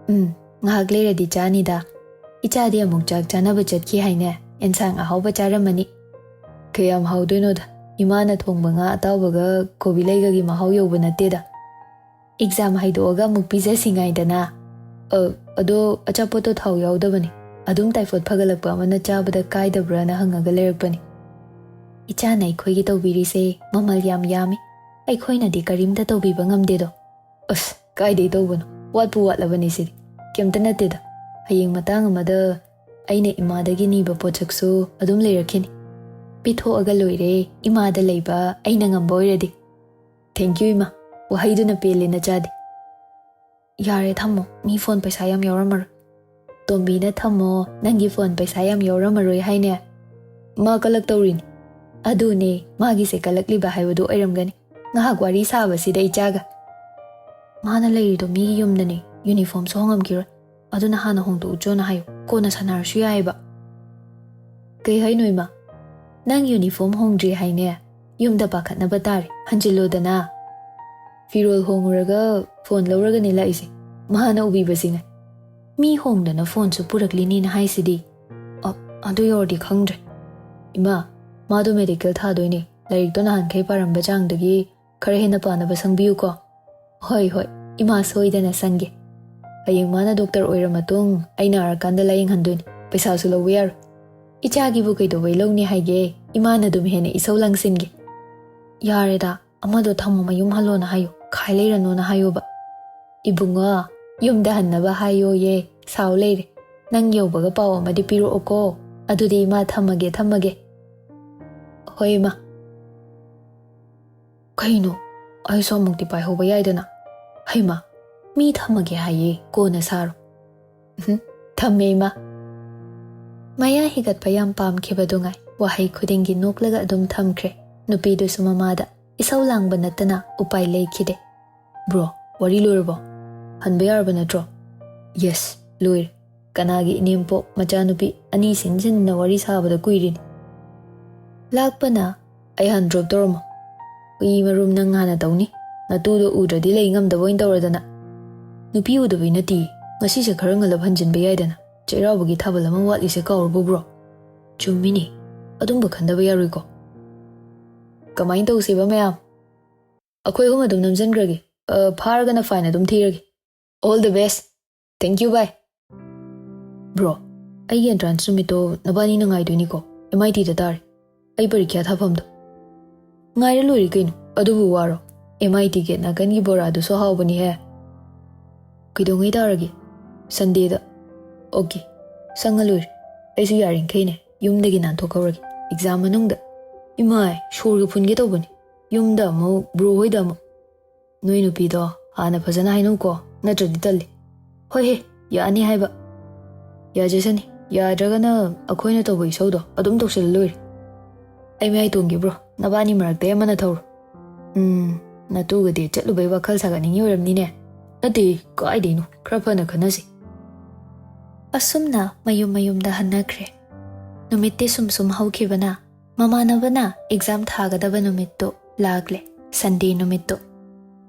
ꯎꯝ, ꯉꯥꯏꯍꯥꯛ ꯂꯩꯔꯗꯤ ꯆꯥꯅꯤꯗ꯫ ꯏꯆꯥꯗꯤ ꯑꯃꯨꯛ ꯆꯥꯛ ꯆꯥꯅꯕ ꯆꯠꯈꯤ ꯍꯥꯏꯅꯦ꯫ ꯑꯦꯟꯁꯥꯡ ꯑꯍꯥꯎꯕ ꯆꯥꯔꯝꯃꯅꯤ꯫ ꯀꯌꯥꯝ ꯍꯥꯎꯗꯣꯏꯅꯣꯗ, ꯏꯃꯥꯅ ꯊꯣꯡꯕ ꯉꯥ ꯑꯇꯥꯎꯕꯒ ꯀꯣꯕꯤ ꯂꯩꯒꯒꯤ ꯃꯍꯥꯎ ꯌꯧꯕ ꯅꯠꯇꯦꯗ꯫ ꯑꯦꯛꯖꯥꯝ ꯍꯥꯏꯗꯣꯛꯑꯒ ꯑꯃꯨꯛ ꯄꯤꯖꯁꯤ ꯉꯥꯏꯗꯅ꯫ ꯑ, ꯑꯗꯣ ꯑꯆꯥꯄꯣꯠꯇꯣ ꯊꯥꯎ ꯌꯥꯎꯗꯕꯅꯤ꯫ ꯑꯗꯨꯝ ꯇꯥꯏꯐꯣꯠ ꯐꯒꯠꯂꯛꯄ ꯑꯃꯅ ꯆꯥꯕꯗ ꯀꯥꯏꯗꯕ꯭ꯔꯥꯅ ꯍꯪꯉꯒ ꯂꯩꯔꯛꯄꯅꯤ꯫ ꯏꯆꯥꯅ ꯑꯩꯈꯣꯏꯒꯤ ꯇꯧꯕꯤꯔꯤꯁꯦ ꯃꯃꯜ ꯌꯥꯝ ꯌꯥꯝꯃꯤ꯫ ꯑꯩꯈꯣꯏꯅꯗꯤ ꯀꯔꯤꯝꯇ ꯇꯧꯕꯤꯕ ꯉꯝꯗꯦꯗꯣ꯫ ꯑꯁ, ꯀꯥꯏꯗꯩ ꯇꯧꯕꯅꯣ? ꯋꯥꯠꯄꯨ ꯋꯥꯠꯂꯕꯅꯤ ꯁꯤꯗꯤ꯫ ꯀꯩꯝꯇ ꯅꯠꯇꯦꯗ꯫ ꯍꯌꯦꯡ ꯃꯇꯥꯡ ꯑꯃꯗ ꯑꯩꯅ ꯏꯃꯥꯗꯒꯤ ꯅꯤꯕ ꯄꯣꯠꯁꯛꯁꯨ ꯑꯗꯨꯝ ꯂꯩꯔꯛꯈꯤꯅꯤ꯫ ꯄꯤꯊꯣꯛꯑꯒ ꯂꯣꯏꯔꯦ, ꯏꯃꯥꯗ ꯂꯩꯕ ꯑꯩꯅ ꯉꯝꯕ ꯑꯣꯏꯔꯗꯤ꯫ Thank you ꯏꯃꯥ, ꯋꯥꯍꯩꯗꯨꯅ ꯄꯦꯜꯂꯦ ꯅꯆꯥꯗꯤ꯫ ꯌꯥꯔꯦ ꯊꯝꯃꯣ, ꯃꯤ ꯐꯣꯟ ꯄꯩꯁꯥ ꯌꯥꯝ ꯌꯥꯎꯔꯝꯃꯔꯣꯏ꯫ ꯇꯣꯝꯕꯤꯅ ꯊꯝꯃꯣ, ꯅꯪꯒꯤ ꯐꯣꯟ ꯄꯩꯁꯥ ꯌꯥꯝ ꯌꯥꯎꯔꯝꯃꯔꯣꯏ ꯍꯥꯏꯅꯦ꯫ ꯃꯥ ꯀꯂꯛ ꯇꯧꯔꯤꯅꯤ꯫ ꯑꯗꯨꯅꯦ, ꯃꯥꯒꯤꯁꯦ ꯀꯂꯛꯂꯤꯕ ꯍꯥꯏꯕꯗꯨ ꯑꯣꯏꯔꯝꯒꯅꯤ꯫ ꯉꯥꯏꯍꯥꯛ ꯋꯥꯔꯤ ꯁꯥꯕꯁꯤꯗ ꯏꯆꯥꯒ꯫ ꯃꯥꯅ ꯂꯩꯔꯤꯗꯣ ꯃꯤꯒꯤ ꯌꯨꯝꯗꯅꯦ, ꯌꯨꯅꯤꯐꯣꯔꯝꯁꯨ ꯍꯣꯡꯉꯝꯈꯤꯔꯣꯏ꯫ ꯑꯗꯨꯅ ꯍꯥꯟꯅ ꯍꯣꯡꯗꯣꯛꯎꯆꯣꯅ ꯍꯥꯏꯌꯨ, ꯀꯣꯟꯅ ꯁꯥꯟꯅꯔꯁꯨ ꯌꯥꯏꯑꯕ꯫ ꯀꯩ ꯍꯥꯏꯅꯣ ꯏꯃꯥ? ꯅꯪ ꯌꯨꯅꯤꯐꯣꯔꯝ ꯍꯣꯡꯗ꯭ꯔꯤ ꯍꯥꯏꯅꯦ? ꯌꯨꯝꯗ ꯄꯥꯈꯠꯅꯕ ꯇꯥꯔꯦ, ꯍꯟꯖꯤꯜꯂꯣꯗꯅ꯫ ꯐꯤꯔꯣꯜ ꯍꯣꯡꯉꯨꯔꯒ ꯐꯣꯟ ꯂꯧꯔꯒꯅꯦ ꯂꯥꯛꯏꯁꯦ꯫ ꯃꯥꯅ ꯎꯕꯤꯕꯁꯤꯅ꯫ ꯃꯤ ꯍꯣꯡꯗꯅ ꯐꯣꯟꯁꯨ ꯄꯨꯔꯛꯂꯤꯅꯤꯅ ꯍꯥꯏꯁꯤꯗꯤ꯫ ꯑ, ꯑꯗꯨ ꯌꯧꯔꯗꯤ ꯈꯪꯗ꯭ꯔꯦ꯫ ꯏꯃꯥ, ꯃꯥꯗꯣ ꯃꯦꯗꯤꯀꯦꯜ ꯊꯥꯗꯣꯏꯅꯦ꯫ ꯂꯥꯏꯔꯤꯛꯇꯣ ꯅꯍꯥꯟꯈꯩ ꯄꯥꯔꯝꯕ ꯆꯥꯡꯗꯒꯤ ꯈꯔ ꯍꯦꯟꯅ ꯄꯥꯅꯕ ꯁꯪꯕꯤꯌꯨꯀꯣ꯫ ꯍꯣꯏ, ꯍꯣꯏ, ꯏꯃꯥ ꯁꯣꯏꯗꯅ ꯁꯪꯒꯦ꯫ ꯍꯌꯦꯡ ꯃꯥꯅ ꯗꯣꯛꯇꯔ ꯑꯣꯏꯔ ꯃꯇꯨꯡ ꯑꯩ ꯅꯥꯔꯀꯥꯟꯗ ꯂꯥꯌꯦꯡꯍꯟꯗꯣꯏꯅꯦ꯫ ꯄꯩꯁꯥꯁꯨ ꯂꯧꯕ ꯌꯥꯔꯣꯏ꯫ ꯏꯆꯥꯒꯤꯕꯨ ꯀꯩꯗꯧꯕꯩ ꯂꯧꯅꯤ ꯍꯥꯏꯒꯦ? ꯏꯃꯥꯅ ꯑꯗꯨꯝ ꯍꯦꯟꯅ ꯏꯁꯧ ꯂꯥꯡꯁꯤꯟꯒꯦ꯫ ꯌꯥꯔꯦꯗ, ꯑꯃꯗꯣ ꯊꯝꯃꯣ, ꯃꯌꯨꯝ ꯍꯜꯂꯣꯅ ꯍꯥꯏꯌꯨ, ꯈꯥꯏ ꯂꯩꯔꯅꯣꯅ ꯍꯥꯏꯌꯨꯕ꯫ ꯏꯕꯨꯡꯉꯣ, ꯌꯨꯝꯗ ꯍꯟꯅꯕ ꯍꯥꯏꯌꯣꯌꯦ, ꯁꯥꯎ ꯂꯩꯔꯦ꯫ ꯅꯪ ꯌꯧꯕꯒ ꯄꯥꯎ ꯑꯃꯗꯤ ꯄꯤꯔꯛꯑꯣꯀꯣ꯫ ꯑꯗꯨꯗꯤ ꯏꯃꯥ, ꯊꯝꯃꯒꯦ, ꯊꯝꯃꯒꯦ꯫ ꯍꯣꯏ ꯏꯃꯥ꯫ ꯀꯩꯅꯣ, ꯑꯩꯁꯨ ꯑꯃꯨꯛꯇꯤ ꯄꯥꯏꯍꯧꯕ ꯌꯥꯏꯗꯅ꯫ ꯍꯩꯃꯥ, ꯃꯤ ꯊꯝꯃꯒꯦ ꯍꯥꯏꯌꯦ, ꯀꯣꯟꯅ ꯁꯥꯔꯣ꯫ ꯎꯝ, ꯊꯝꯃꯦ ꯏꯃꯥ꯫ ꯃꯌꯥ ꯍꯤꯒꯠꯄ ꯌꯥꯝ ꯄꯥꯝꯈꯤꯕꯗꯨꯉꯥꯏ ꯋꯥꯍꯩ ꯈꯨꯗꯤꯡꯒꯤ ꯅꯣꯛꯂꯒ ꯑꯗꯨꯝ ꯊꯝꯈ꯭ꯔꯦ꯫ ꯅꯨꯄꯤꯗꯨꯁꯨ ꯃꯃꯥꯗ ꯏꯁꯧ ꯂꯥꯡꯕ ꯅꯠꯇꯅ ꯎꯄꯥꯏ ꯂꯩꯈꯤꯗꯦ꯫ "ꯕ꯭ꯔꯣ, ꯋꯥꯔꯤ ꯂꯣꯏꯔꯕꯣ? ꯍꯟꯕ ꯌꯥꯔꯕ ꯅꯠꯇ꯭ꯔꯣ?" "ꯌꯦꯁ, ꯂꯣꯏꯔꯦ꯫ ꯀꯅꯥꯒꯤ ꯏꯅꯦꯝꯄꯣꯛ ꯃꯆꯥꯅꯨꯄꯤ ꯑꯅꯤ ꯁꯤꯟ ꯁꯤꯟꯗꯨꯅ ꯋꯥꯔꯤ ꯁꯥꯕꯗ ꯀꯨꯏꯔꯤꯅꯤ?" ꯂꯥꯛꯄꯅ, "ꯑꯩ ꯍꯥꯟꯅ ꯗ꯭ꯔꯣꯞ ꯇꯧꯔꯝꯃꯣ꯫ ꯎꯏ ꯃꯔꯨꯝ ꯅꯪ ꯍꯥꯟꯅ ꯇꯧꯅꯤ꯫ ꯅꯇꯨꯗꯣ ꯎꯗ꯭ꯔꯗꯤ ꯂꯩ ꯉꯝꯗꯕ ꯑꯣꯏꯅ ꯇꯧꯔꯗꯅ꯫ ꯅꯨꯄꯤ ꯎꯗꯕꯩ ꯅꯠꯇꯦ, ꯉꯁꯤꯁꯦ ꯈꯔ ꯉꯜꯂꯞ ꯍꯟꯖꯤꯟꯕ ꯌꯥꯏꯗꯅ꯫ ꯆꯩꯔꯥꯎꯕꯒꯤ ꯊꯥꯕꯜ ꯑꯃ ꯋꯥꯠꯂꯤꯁꯦ ꯀꯥꯎꯔꯕꯣ ꯕ꯭ꯔꯣ?" ꯆꯨꯝꯃꯤꯅꯦ, ꯑꯗꯨꯝꯕ ꯈꯟꯗꯕ ꯌꯥꯔꯣꯏꯀꯣ꯫ ꯀꯃꯥꯏꯅ ꯇꯧꯁꯦꯕ ꯃꯌꯥꯝ? ꯑꯩꯈꯣꯏ ꯑꯍꯨꯝ ꯑꯗꯨꯝ ꯅꯝꯖꯟꯈ꯭ꯔꯒꯦ꯫ ꯑ, ꯐꯥꯔꯒꯅ ꯐꯥꯏꯟ ꯑꯗꯨꯝ ꯊꯤꯔꯒꯦ꯫ All the best. Thank you, bye. Bro, ꯑꯩꯒꯤ ꯑꯦꯟꯇ꯭ꯔꯥꯟꯁ ꯅꯨꯃꯤꯠꯇꯣ ꯅꯕꯥꯅꯤꯅ ꯉꯥꯏꯗꯣꯏꯅꯤꯀꯣ? ꯑꯦꯝ ꯑꯥꯏ ꯇꯤꯗ ꯇꯥꯔꯦ꯫ ꯑꯩ ꯄꯔꯤꯈ꯭ꯌꯥ ꯊꯥꯐꯝꯗꯣ꯫ ꯉꯥꯏꯔ ꯂꯣꯏꯔꯦ ꯀꯩꯅꯣ, ꯑꯗꯨꯕꯨ ꯋꯥꯔꯣ? ꯑꯦꯝ ꯑꯥꯏ ꯇꯤꯒꯤ ꯅꯥꯀꯟꯒꯤ ꯕꯣꯔꯥꯗꯨꯁꯨ ꯍꯥꯎꯕꯅꯤꯍꯦ꯫ ꯀꯩꯗꯧꯉꯩ ꯇꯥꯔꯒꯦ? ꯁꯟꯗꯦꯗ꯫ ꯑꯣꯀꯦ, ꯁꯪꯉ ꯂꯣꯏꯔꯦ꯫ ꯑꯩꯁꯨ ꯌꯥꯔꯤꯈꯩꯅꯦ ꯌꯨꯝꯗꯒꯤ ꯅꯥꯟꯊꯣꯛꯍꯧꯔꯒꯦ ꯑꯦꯛꯖꯥꯝ ꯃꯅꯨꯡꯗ꯫ ꯏꯃꯥꯏ, ꯁꯣꯔꯒ ꯐꯨꯟꯒꯦ ꯇꯧꯕꯅꯤ꯫ ꯌꯨꯝꯗ ꯑꯃꯨꯛ, ꯕ꯭ꯔꯣ ꯍꯣꯏꯗ ꯑꯃꯨꯛ꯫ ꯅꯣꯏ ꯅꯨꯄꯤꯗꯣ ꯍꯥꯟꯅ ꯐꯖꯅ ꯍꯥꯏꯅꯧꯀꯣ, ꯅꯠꯇ꯭ꯔꯗꯤ ꯇꯜꯂꯤ꯫ ꯍꯣꯏꯍꯦ, ꯌꯥꯅꯤ ꯍꯥꯏꯕ꯫ ꯌꯥꯖꯁꯅꯤ꯫ ꯌꯥꯗ꯭ꯔꯒꯅ ꯑꯩꯈꯣꯏꯅ ꯇꯧꯕ ꯏꯁꯧꯗꯣ ꯑꯗꯨꯝ ꯇꯧꯁꯜꯂ ꯂꯣꯏꯔꯦ꯫ ꯑꯩ ꯃꯌꯥꯏ ꯇꯣꯡꯒꯦ ꯕ꯭ꯔꯣ, ꯅꯕꯥꯅꯤ ꯃꯔꯛꯇ ꯑꯃꯅ ꯊꯧꯔꯣ꯫ ꯎꯝ, ꯅꯇꯨꯒꯗꯤ ꯆꯠꯂꯨꯕꯩ ꯋꯥꯈꯜ ꯁꯥꯒꯠꯅꯤꯡꯉꯤ ꯑꯣꯏꯔꯝꯅꯤꯅꯦ꯫ ꯅꯠꯇꯦ, ꯀꯥꯏꯗꯩꯅꯣ, ꯈꯔ ꯐꯅ ꯈꯟꯅꯁꯤ꯫ ꯑꯁꯨꯝꯅ ꯃꯌꯨꯝ ꯃꯌꯨꯝꯗ ꯍꯟꯅꯈ꯭ꯔꯦ꯫ ꯅꯨꯃꯤꯠꯇꯤ ꯁꯨꯝ ꯁꯨꯝ ꯍꯧꯈꯤꯕꯅ ꯃꯃꯥꯟꯅꯕꯅ ꯑꯦꯛꯖꯥꯝ ꯊꯥꯒꯗꯕ ꯅꯨꯃꯤꯠꯇꯨ ꯂꯥꯛꯂꯦ, ꯁꯟꯗꯦ ꯅꯨꯃꯤꯠꯇꯨ꯫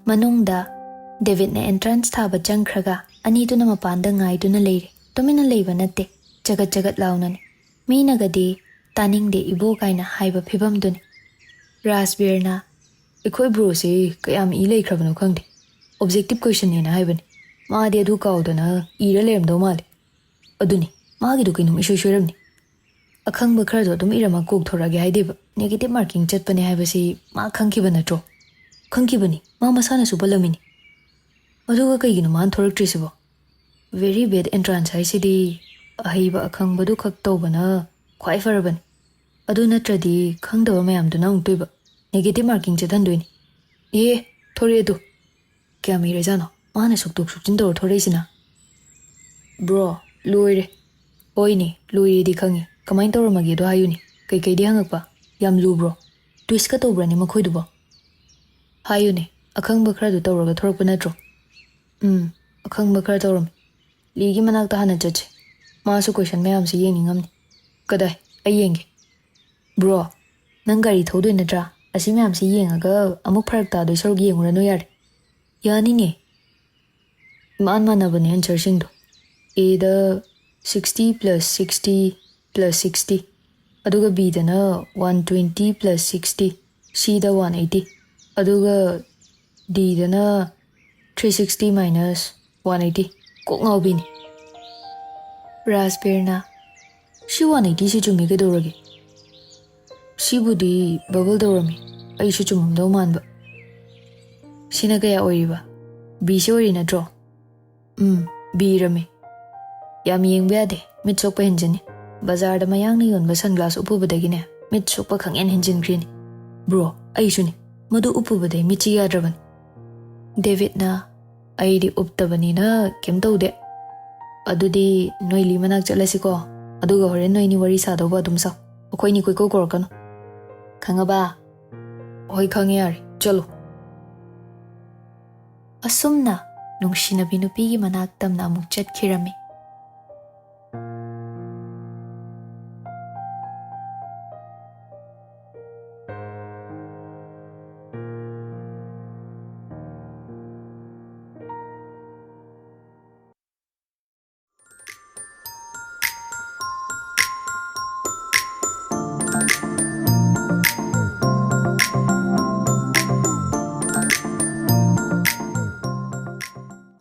ꯃꯅꯨꯡꯗ ꯗꯦꯕꯤꯠꯅ ꯑꯦꯟꯇ꯭ꯔꯥꯟꯁ ꯊꯥꯕ ꯆꯪꯈ꯭ꯔꯒ ꯑꯅꯤꯗꯨꯅ ꯃꯄꯥꯟꯗ ꯉꯥꯏꯗꯨꯅ ꯂꯩꯔꯦ꯫ ꯇꯨꯃꯤꯟꯅ ꯂꯩꯕ ꯅꯠꯇꯦ, ꯆꯒꯠ ꯆꯒꯠ ꯂꯥꯎꯅꯅꯤ꯫ ꯃꯤꯅꯒꯗꯤ "ꯇꯥꯅꯤꯡꯗꯦ ꯏꯕꯣ" ꯀꯥꯏꯅ ꯍꯥꯏꯕ ꯐꯤꯕꯝꯗꯨꯅꯤ꯫ ꯔꯥꯖꯕꯤꯔꯅ "ꯑꯩꯈꯣꯏ ꯕ꯭ꯔꯣꯁꯤ ꯀꯌꯥꯝ ꯏ ꯂꯩꯈ꯭ꯔꯕꯅꯣ ꯈꯪꯗꯦ, ꯑꯣꯕꯖꯦꯛꯇꯤꯞ ꯀꯣꯏꯁꯟꯅꯦꯅ ꯍꯥꯏꯕꯅꯤ, ꯃꯥꯗꯤ ꯑꯗꯨ ꯀꯥꯎꯗꯅ ꯏꯔ ꯂꯩꯔꯝꯗꯧ ꯃꯥꯜꯂꯦ꯫ ꯑꯗꯨꯅꯤ, ꯃꯥꯒꯤꯗꯣ ꯀꯩꯅꯣꯝ ꯏꯁꯣꯏ ꯁꯣꯏꯔꯝꯅꯤ꯫ ꯑꯈꯪꯕ ꯈꯔꯗꯣ ꯑꯗꯨꯝ ꯏꯔꯝꯃ ꯀꯣꯛ ꯊꯣꯔꯛꯑꯒꯦ ꯍꯥꯏꯗꯦꯕ, ꯅꯦꯒꯦꯇꯤꯞ ꯃꯥꯔꯀꯤꯡ ꯆꯠꯄꯅꯦ ꯍꯥꯏꯕꯁꯤ ꯃꯥ ꯈꯪꯈꯤꯕ ꯅꯠꯇ꯭ꯔꯣ?" "ꯈꯪꯈꯤꯕꯅꯤ, ꯃꯥ ꯃꯁꯥꯅꯁꯨ ꯄꯜꯂꯝꯃꯤꯅꯤ꯫ ꯑꯗꯨꯒ ꯀꯩꯒꯤꯅꯣ ꯃꯥꯅ ꯊꯣꯔꯛꯇ꯭ꯔꯤꯁꯤꯕꯣ?" ꯚꯦꯔꯤ ꯕꯦꯗ ꯑꯦꯟꯇ꯭ꯔꯥꯟꯁ ꯍꯥꯏꯁꯤꯗꯤ ꯑꯍꯩꯕ ꯑꯈꯪꯕꯗꯨ ꯈꯛ ꯇꯧꯕꯅ ꯈ꯭ꯋꯥꯏ ꯐꯔꯕꯅꯤ꯫ ꯑꯗꯨ ꯅꯠꯇ꯭ꯔꯗꯤ ꯈꯪꯗꯕ ꯃꯌꯥꯝꯗꯨꯅ ꯑꯃꯨꯛꯇꯣꯏꯕ, ꯅꯦꯒꯦꯇꯤꯞ ꯃꯥꯔꯀꯤꯡ ꯆꯠꯍꯟꯗꯣꯏꯅꯤ꯫ ꯑꯦ, ꯊꯣꯔꯛꯑꯦ ꯑꯗꯨ꯫ ꯀꯌꯥꯝ ꯏꯔꯖꯥꯠꯅꯣ ꯃꯥꯅ ꯁꯨꯛꯇꯣꯛ ꯁꯨꯛꯆꯤꯟ ꯇꯧꯔ ꯊꯣꯔꯛꯏꯁꯤꯅ? "ꯕ꯭ꯔꯣ, ꯂꯣꯏꯔꯦ꯫ ꯍꯣꯏꯅꯦ, ꯂꯣꯏꯔꯦꯗꯤ ꯈꯪꯉꯤ꯫ ꯀꯃꯥꯏꯅ ꯇꯧꯔꯝꯃꯒꯦꯗꯣ ꯍꯥꯏꯌꯨꯅꯦ꯫ ꯀꯩꯀꯩꯗꯤ ꯍꯪꯉꯛꯄ? ꯌꯥꯝ ꯂꯨꯕ꯭ꯔꯣ? ꯇ꯭ꯋꯤꯁꯀ ꯇꯧꯕ꯭ꯔꯅꯦ ꯃꯈꯣꯏꯗꯨꯕꯣ? ꯍꯥꯏꯌꯨꯅꯦ, ꯑꯈꯪꯕ ꯈꯔꯗꯨ ꯇꯧꯔꯒ ꯊꯣꯔꯛꯄ ꯅꯠꯇ꯭ꯔꯣ?" "ꯎꯝ, ꯑꯈꯪꯕ ꯈꯔ ꯇꯧꯔꯝꯃꯤ꯫ ꯂꯤꯒꯤ ꯃꯅꯥꯛꯇ ꯍꯥꯟꯅ ꯆꯠꯁꯤ꯫ ꯃꯥꯁꯨ ꯀꯣꯏꯁꯟ ꯃꯌꯥꯝꯁꯤ ꯌꯦꯡꯅꯤꯡꯉꯝꯅꯤ꯫ ꯀꯗꯥꯏ? ꯑꯩ ꯌꯦꯡꯒꯦ꯫ ꯕ꯭ꯔꯣ, ꯅꯪ ꯒꯥꯔꯤ ꯊꯧꯗꯣꯏ ꯅꯠꯇ꯭ꯔꯥ? ꯑꯁꯤ ꯃꯌꯥꯝꯁꯤ ꯌꯦꯡꯉꯒ ꯑꯃꯨꯛ ꯐꯔꯛ ꯇꯥꯗꯣꯏ ꯁꯔꯨꯛ ꯌꯦꯡꯉꯨꯔꯅꯨ ꯌꯥꯔꯦ꯫ ꯌꯥꯅꯤꯅꯦ꯫ ꯏꯃꯥꯟ ꯃꯥꯟꯅꯕꯅꯦ ꯑꯟꯁꯔꯁꯤꯡꯗꯣ꯫ ꯑꯦꯗ sixty plus sixty plus sixty, ꯑꯗꯨꯒ ꯕꯤꯗꯅ one twenty plus sixty, ꯁꯤꯗ one eighty, ꯑꯗꯨꯒ ꯗꯤꯗꯅ three sixty minus one eighty꯫ ꯀꯣꯛ ꯉꯥꯎꯕꯤꯅꯤ꯫ ꯔꯥꯖꯕꯤꯔꯅ, "ꯁꯤ one eighty ꯁꯤ ꯆꯨꯝꯃꯤ ꯀꯩꯗꯧꯔꯒꯦ? ꯁꯤꯕꯨꯗꯤ ꯕꯕꯜ ꯇꯧꯔꯝꯃꯤ, ꯑꯩꯁꯨ ꯆꯨꯝꯃꯝꯗꯧ ꯃꯥꯟꯕ꯫ ꯁꯤꯅ ꯀꯌꯥ ꯑꯣꯏꯔꯤꯕ? ꯕꯤꯁꯤ ꯑꯣꯏꯔꯤ ꯅꯠꯇ꯭ꯔꯣ?" "ꯎꯝ, ꯕꯤ ꯏꯔꯝꯃꯤ꯫ ꯌꯥꯝ ꯌꯦꯡꯕ ꯌꯥꯗꯦ, ꯃꯤꯠ ꯁꯣꯛꯄ ꯍꯦꯟꯖꯤꯟꯅꯤ꯫ ꯕꯖꯥꯔꯗ ꯃꯌꯥꯡꯅ ꯌꯣꯟꯕ ꯁꯟꯒ꯭ꯂꯥꯁ ꯎꯞꯄꯨꯕꯗꯒꯤꯅꯦ, ꯃꯤꯠ ꯁꯣꯛꯄ ꯈꯪꯍꯦꯟ ꯍꯦꯟꯖꯤꯟꯈ꯭ꯔꯤꯅꯤ꯫ ꯕ꯭ꯔꯣ, ꯑꯩꯁꯨꯅꯤ꯫ ꯃꯗꯨ ꯎꯞꯄꯨꯕꯗꯩ ꯃꯤꯠꯁꯤ ꯌꯥꯗ꯭ꯔꯕꯅꯤ꯫" ꯗꯦꯕꯤꯠꯅ, "ꯑꯩꯗꯤ ꯎꯞꯇꯕꯅꯤꯅ ꯀꯩꯝ ꯇꯧꯗꯦ꯫ ꯑꯗꯨꯗꯤ ꯅꯣꯏ ꯂꯤ ꯃꯅꯥꯛ ꯆꯠꯂꯁꯤꯀꯣ꯫ ꯑꯗꯨꯒ ꯍꯣꯔꯦꯟ ꯅꯣꯏꯅꯤ ꯋꯥꯔꯤ ꯁꯥꯗꯧꯕ ꯑꯗꯨꯝ ꯁꯥꯎ꯫ ꯑꯩꯈꯣꯏꯅꯤ ꯀꯣꯏꯀꯧ ꯀꯧꯔꯛꯀꯅꯨ꯫ ꯈꯪꯉꯕ?" "ꯍꯣꯏ, ꯈꯪꯉꯦ, ꯌꯥꯔꯦ, ꯆꯠꯂꯣ꯫" ꯑꯁꯨꯝꯅ ꯅꯨꯡꯁꯤꯅꯕꯤ ꯅꯨꯄꯤꯒꯤ ꯃꯅꯥꯛ ꯇꯝꯅ ꯑꯃꯨꯛ ꯆꯠꯈꯤꯔꯝꯃꯤ꯫